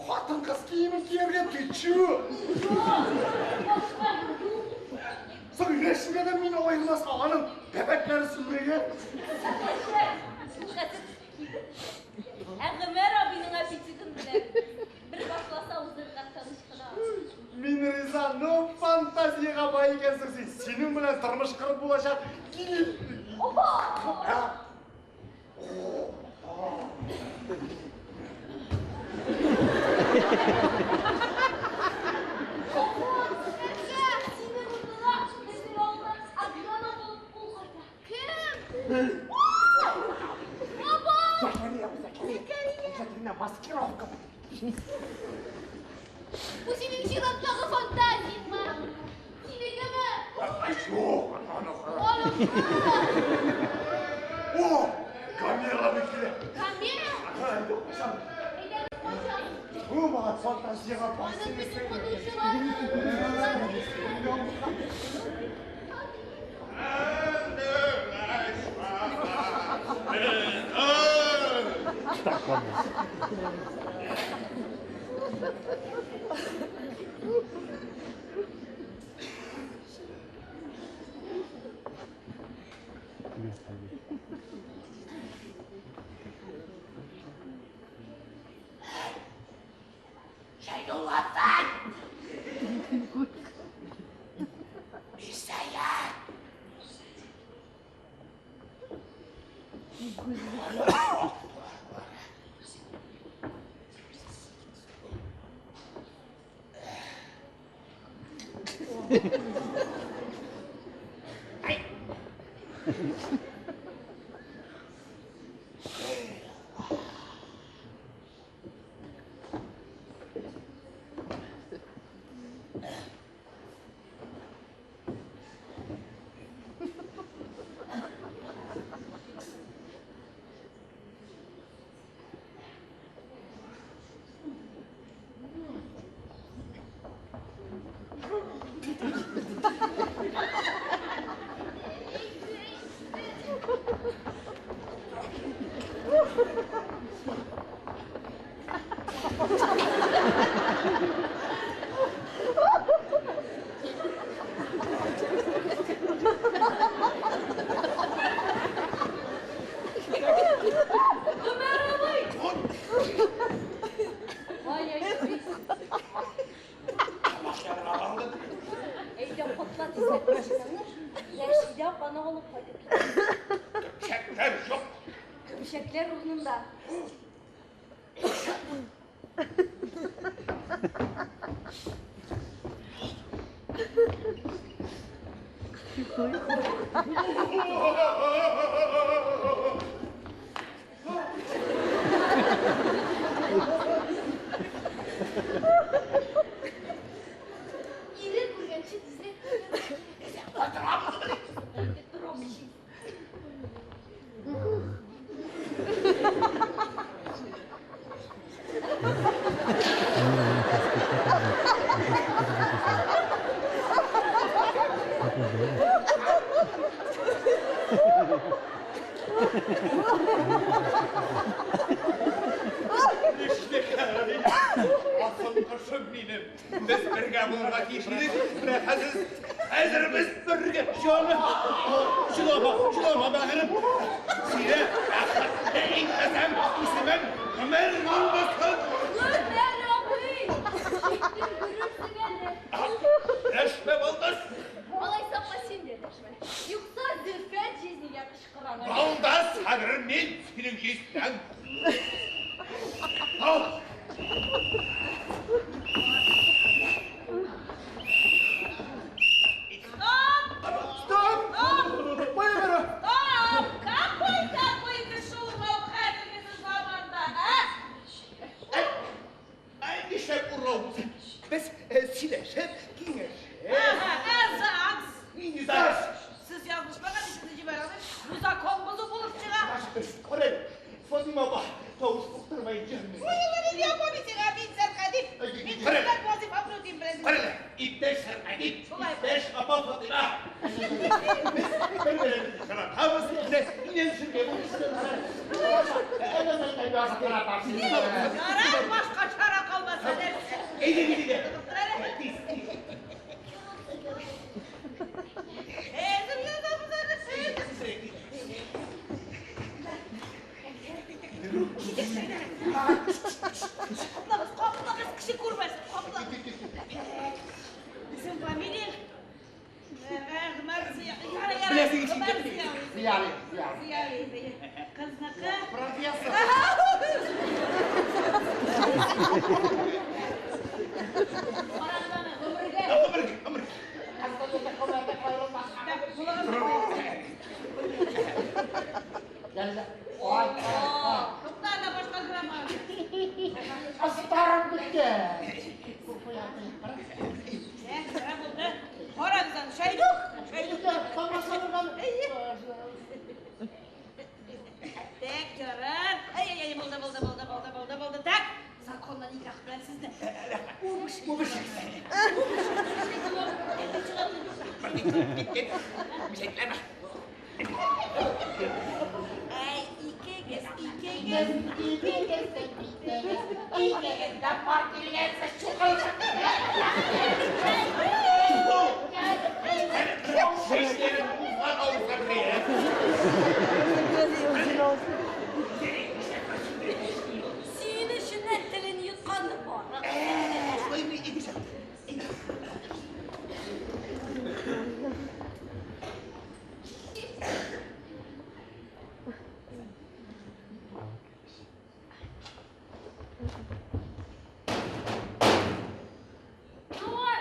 Хатын-кыз киемен кияргә ты чё? Башка юк. Соң Рәшидәдән мине аермаска, аның бәбәкләре сүмрәгән. Хәзер Ә Гомәр абыйның аппетитын беләм. Бер башласа узырга тыныч кына. Мин риза, ну фантазиягә бай икәнсең син. Синең белән тормыш корып булачак. Килен. Опа! Нәрсә? Синең урыныңа безнең авылдан агроном булып ул кайта. Кем? Баба! Зәкәрия, Зәкәрия. Зәкәрия, маскировка. Бу синең чираттагы фантазияңме? Синекеме? Юк, аныкы. Аныкы. О, Гомер абый килә. Гомер? Әйдә, качам. Әйдәгез, качам. Бу мага фантазияга бай. Аның бөтен котылучылары. Шәйдулладан! Мирсәет! Гомәр абый! Кая йөрисең? Әйдә, котла тизрәк машинаңны. Рәшидә апаны алып кайтып китәбез. Көпчәкләр юк. Көпчәкләр урынында. Ире күргәнче тизрәк кайтырга кирәк. Әйтеп торам ич. Нишләгән? Асыл кошым минем. Без бергә булырга тиеш идек. Менә хәзер, хәзер без бергә. Җаным, җылама, җылама, бәгырем. Сине бәхетле итмәсәм, исемем Гомәр булмасын. Гомәр абый! Киттем, күрерсең әле. Дәшмә, балдыз. Алайса апа, син дә дәшмә. Юкса Зөлфәт җизнигә кычкырам әле. Балдыз, хәзер мин синең җизнәң. Ал. Стоп! Стоп! Кая бара? Стоп! Какой такой кеше урау хәзерге заманда, а? Әй, нишләп урау булсын? Без сөйләшеп, киңәшеп. Ага, ә ЗАГС? Нинди ЗАГС? Сез язмышмаган ишекне җибәрә алмыйм. Бу закон бозу булып чыга. Кара әле, Фатыйма апа, тавыш куптырмай, җаным. Ой, алла, нинди апа мин сиңа, мин сәркатип. Мин Кара әле. хезмәт вазифамны үтим, беләсеңме? Кара әле, иптәш сәркатип, Шулай. иптәш апа Фатыйма. Без бер-беребезне яратабыз, менә өйләнешергә булдык. Ярар, башка чара калмаса нәрсә? Әйдә, әйдә, әйдә. Тор әле. Тиз, тиз. Әзер язабыз әле. Каплагыз, каплагыз, кеше күрмәсен, каплагыз. Исем, фамилия? Гомәр Зыя. Ярар, ярар. Беләсең ич Гомәр инде. Зыяви. Зыяви, Зыяви. Зыяви, Зыяви. Кызныкы. Профессор. Карагыз аны, гомергә. Гомер, гомер. Так, булыгыз. Янында. Ай, ай, Тукта, анда башка грамма. Астарым бетте. Ә, ярар булды. Карагыз аны, Шәйдүк. Шәйдүк. Так, ярар. Ай, ай, ай, булды, булды, булды, булды, булды, булды. Так, законлы никах белән сезне. Үбешегез. Кит, кит. Мишәкләмә. Әй, икегез, икегез. Икегез дә пар килгәнсез, чукынчык. Чәчләрен узган авызга керә. Сөенеченнән телен йотканы бар. Шулаймы, Идишә? Нур!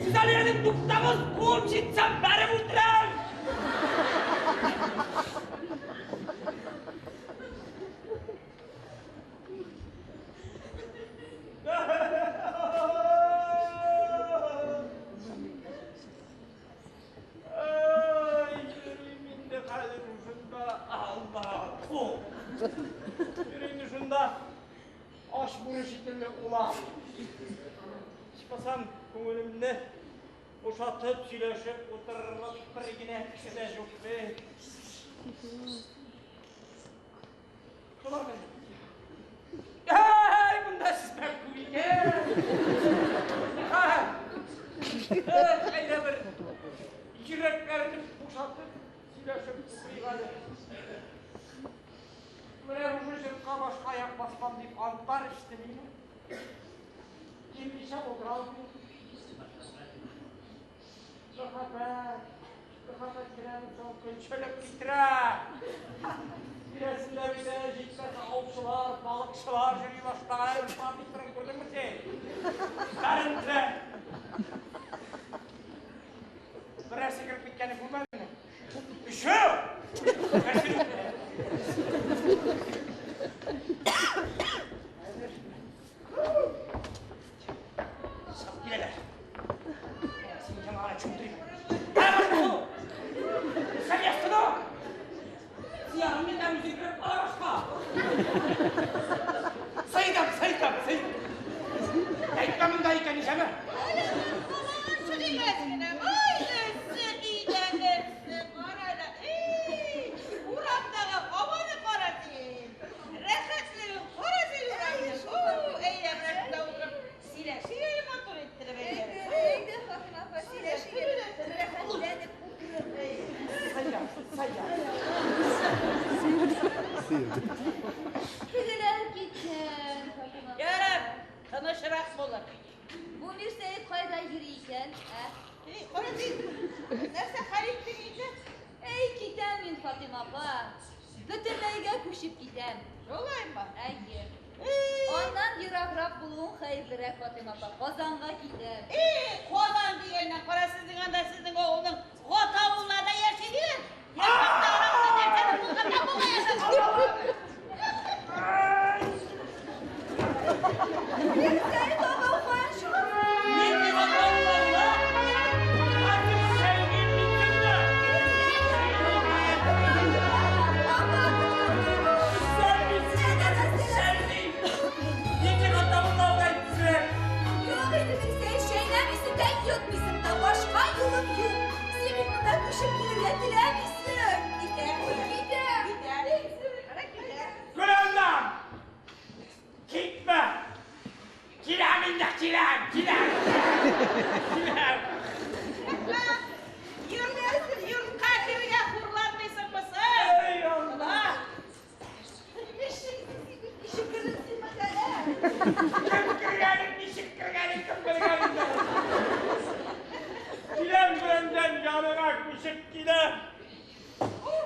Сез әле әле туктагыз, куып җитсәм, бәреп үтерәм! Ай, йөрим инде хәзер шунда, Алла, тфу. Йөрим шунда, аш бүре шикелле улап. Ичмасам, күңелемне бушатып сөйләшеп утырырлык бер генә кеше дә юк бит. ташлатмам дип антлар эчте мине. Килмичә булдыра алмыйм. Мәхәббәт, мәхәббәт кенәме соң көнчелек китерә. Тирәсендә бит әле җитмәсә аучылар, балыкчылар йөри башлаган әле компьютерын күрдеңме син? Бәрен белә. Берәрсе кереп киткәнен күрмәдеңме? Өчәү! Чыгып киләләр. Син яңа гына чумдырыйм. Сыйдым, сыйдым, сыйдым. Әйтмә монда икән ишәме? Шуны генә. Ай, өссе, өйләнерсең. Кара да. Эй, урамдагы һаваны кара син. Рәхәтлеген кара син урамның. О, әйдә, менә шунда утырып сөйләшик әле матур иттереп әйдә. Әйдә, Фатыйма апа, сөйләшик әле. Рәхәтләнеп утырып. Сыйдым, сыйдым. Тегеләр киткән, Фатыйма апа. Ярар, тынычрак булыр. Бу Мирсәет кайда йөри икән, ә? Эй, кара син. Нәрсә хәл иттең инде? Әй, китәм мин, Фатыйма апа. Бөтенләйгә күчеп китәм. Шулаймы? Әйе. Эй, Аннан ераграк булуың хәерлерәк, Фатыйма апа. Казанга китәм. Эй, Казан дигәннән кара сезнең анда сезнең авылның Гата авылында да яши диләр. Яфракта арасында нәрсәдер булган да була яшәп. Мирсәет ага, каян чыгасың? Нинди ватанларла? Хәзер шәймим мин сине. Шәймим, Нинди ватанларла әйтсең? Юк инде, Мирсәет, чәйнәмисең дә, йотмыйсың да, башка юлым юк. Син бит монда күчеп килергә теләмисең. Китә. Китәм. Китә. Кара китә. Гөләндәм! Китмә! Киләм инде, киләм, киләм! Киләм! Йөрмәсен, йортка керергә хурланмыйсыңмы соң? Эй, Алла! Ничек ничек кердең син монда, ә? Кем кергәнен, ничек кергәнен кем белгән инде. Киләм, Гөләндәм, яныңа күчеп киләм.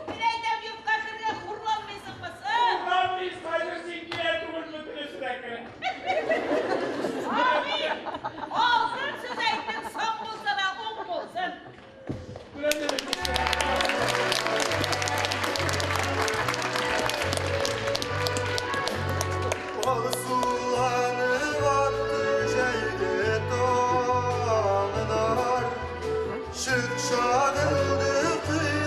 Мин әйтәм, йортка керергә хурланмыйсыңмы соң? Хурланмыйс, хәзер син килә түгел, бөтенесе дә керә. Амин. Алтын сүз әйттең, соң булса да уң булсын. Гөләндәм, Алсуланып атты җәйге таңнар, Чык чагылды.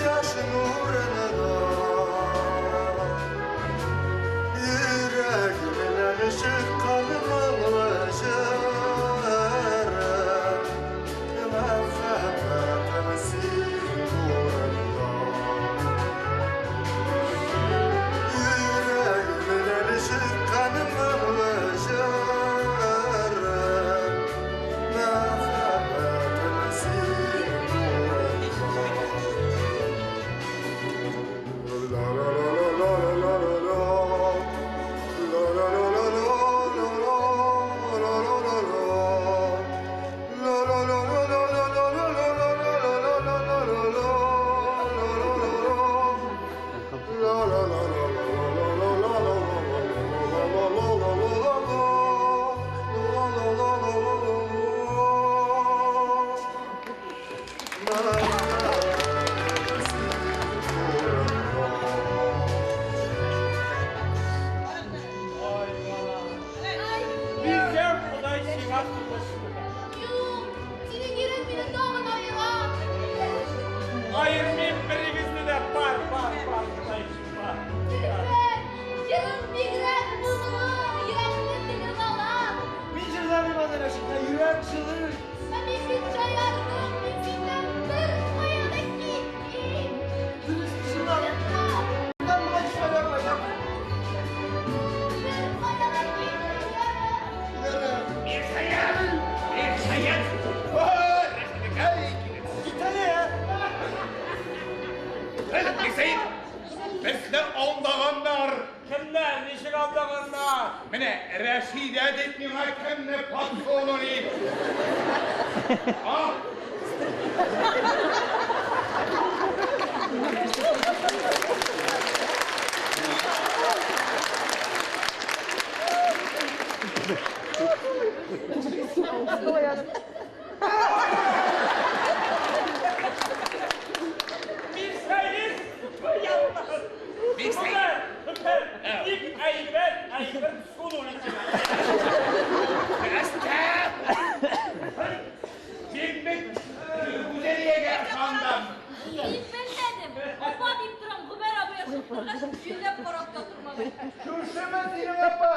Алдаганда. Менә Рәшидә дип миңа кемне подсунули? А? Мирсәет, яллар. Мирсәет. Супер, супер. Бик әйбәт, әйбер сунули сиңа. Рәстә! Мин бит Гүзәлиягә ышандым. Мин белмәдем. Апа дип торам, Гомәр абый ашыктыргач, җүнләп карап та тормадым. Шушымы синең апа?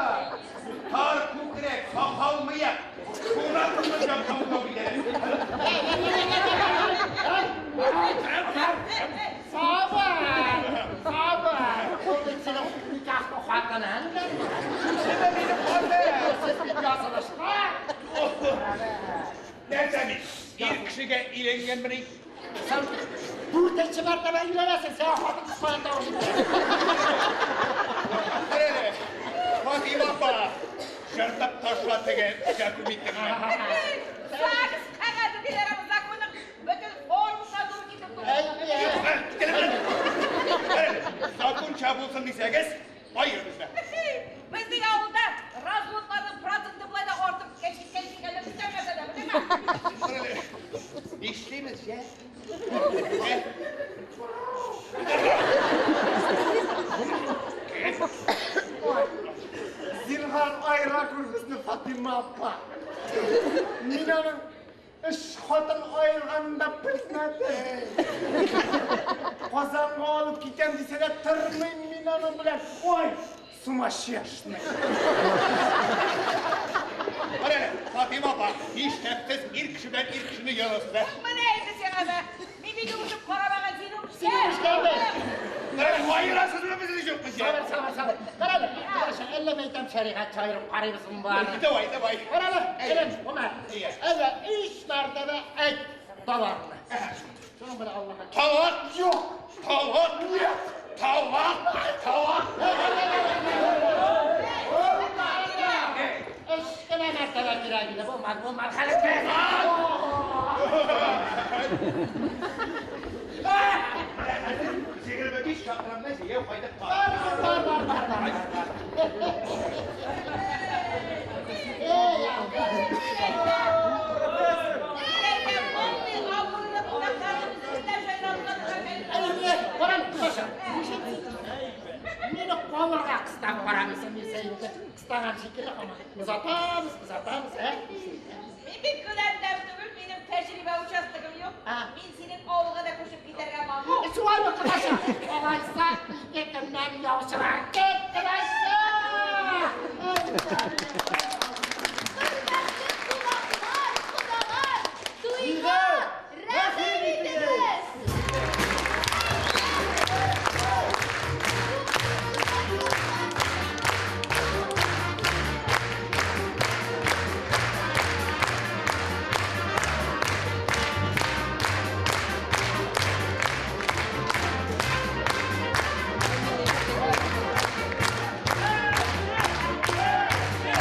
Тар күкрәк, сакал мыек. Шуннан тотынчам тау бит. Сабыр, сабыр. Ул бит синең никахлы хатының. Шушымы минем хатын? Сез бит язылышкан. Нәрсә мин? Ир кешегә өйләнгәнмени? Син дүртенче мәртәбә өйләнәсең, сиңа хатын кыз тавышы. Карале, Фатыйма апа, жыртып ташла теге документыңны. ЗАГС кәгазе диләр аны, законның бөтен формасына туры китереп Карале, законча булсын дисәгез, аер безне. Безнең авылда разводларның проценты болай да артып киткән шикелле бүтән мәсьәлә, беләме? Карале, нишлибез, җә? Зинһар аера күр безне, Фатыйма апа. Мин аның өч хатын аерганын да белмәдем. Казанга алып китәм дисә дә тормыйм мин аның белән. Ой, сумасшедший. Карале, Фатыйма апа, нишләп сез ир кеше белән ир кешене язасыз, ә? Менә инде сиңа да. Мин бит үтеп карамаган синең. Синең эшләре. Карале, аерасызмы безне юкмы, җә? Сабыр, сабыр, сабыр. Карале, карашы, әллә мәйтәм шәригать чайырып карыйбызмы бар. Давай, давай. Карале, килен, Гомәр. Әйе. Әллә өч мәртәбә әйт талакны. Шуның белән Аллаһка. Талак! Юк. Талак! Талак! Талак! Өч кенә мәртәбә кирәк иде. Булмас, булмас, хәле. 25 чакрымны җәяү кайтып Бар, бар, бар, бар, бар, бар. Эй, Әйтәм, мондый авырлы кунакларны без эшләп җайлап. Карам, Саша. Мине калырга кыстап карамыйсың, Мирсәетне кыстаган шикелле ама. Озатабыз, озатабыз, ә? Мин бит Гөләндәм түгел, минем тәҗрибә участогым юк. Мин синең авылга да күчеп китәргә могу. Шулаймы, Кыдаша? Алайса, ике көннән яучыга кит, Кыдаша! Хөрмәтле кунаклар, кодалар, туйга рәхим итегез! Эй,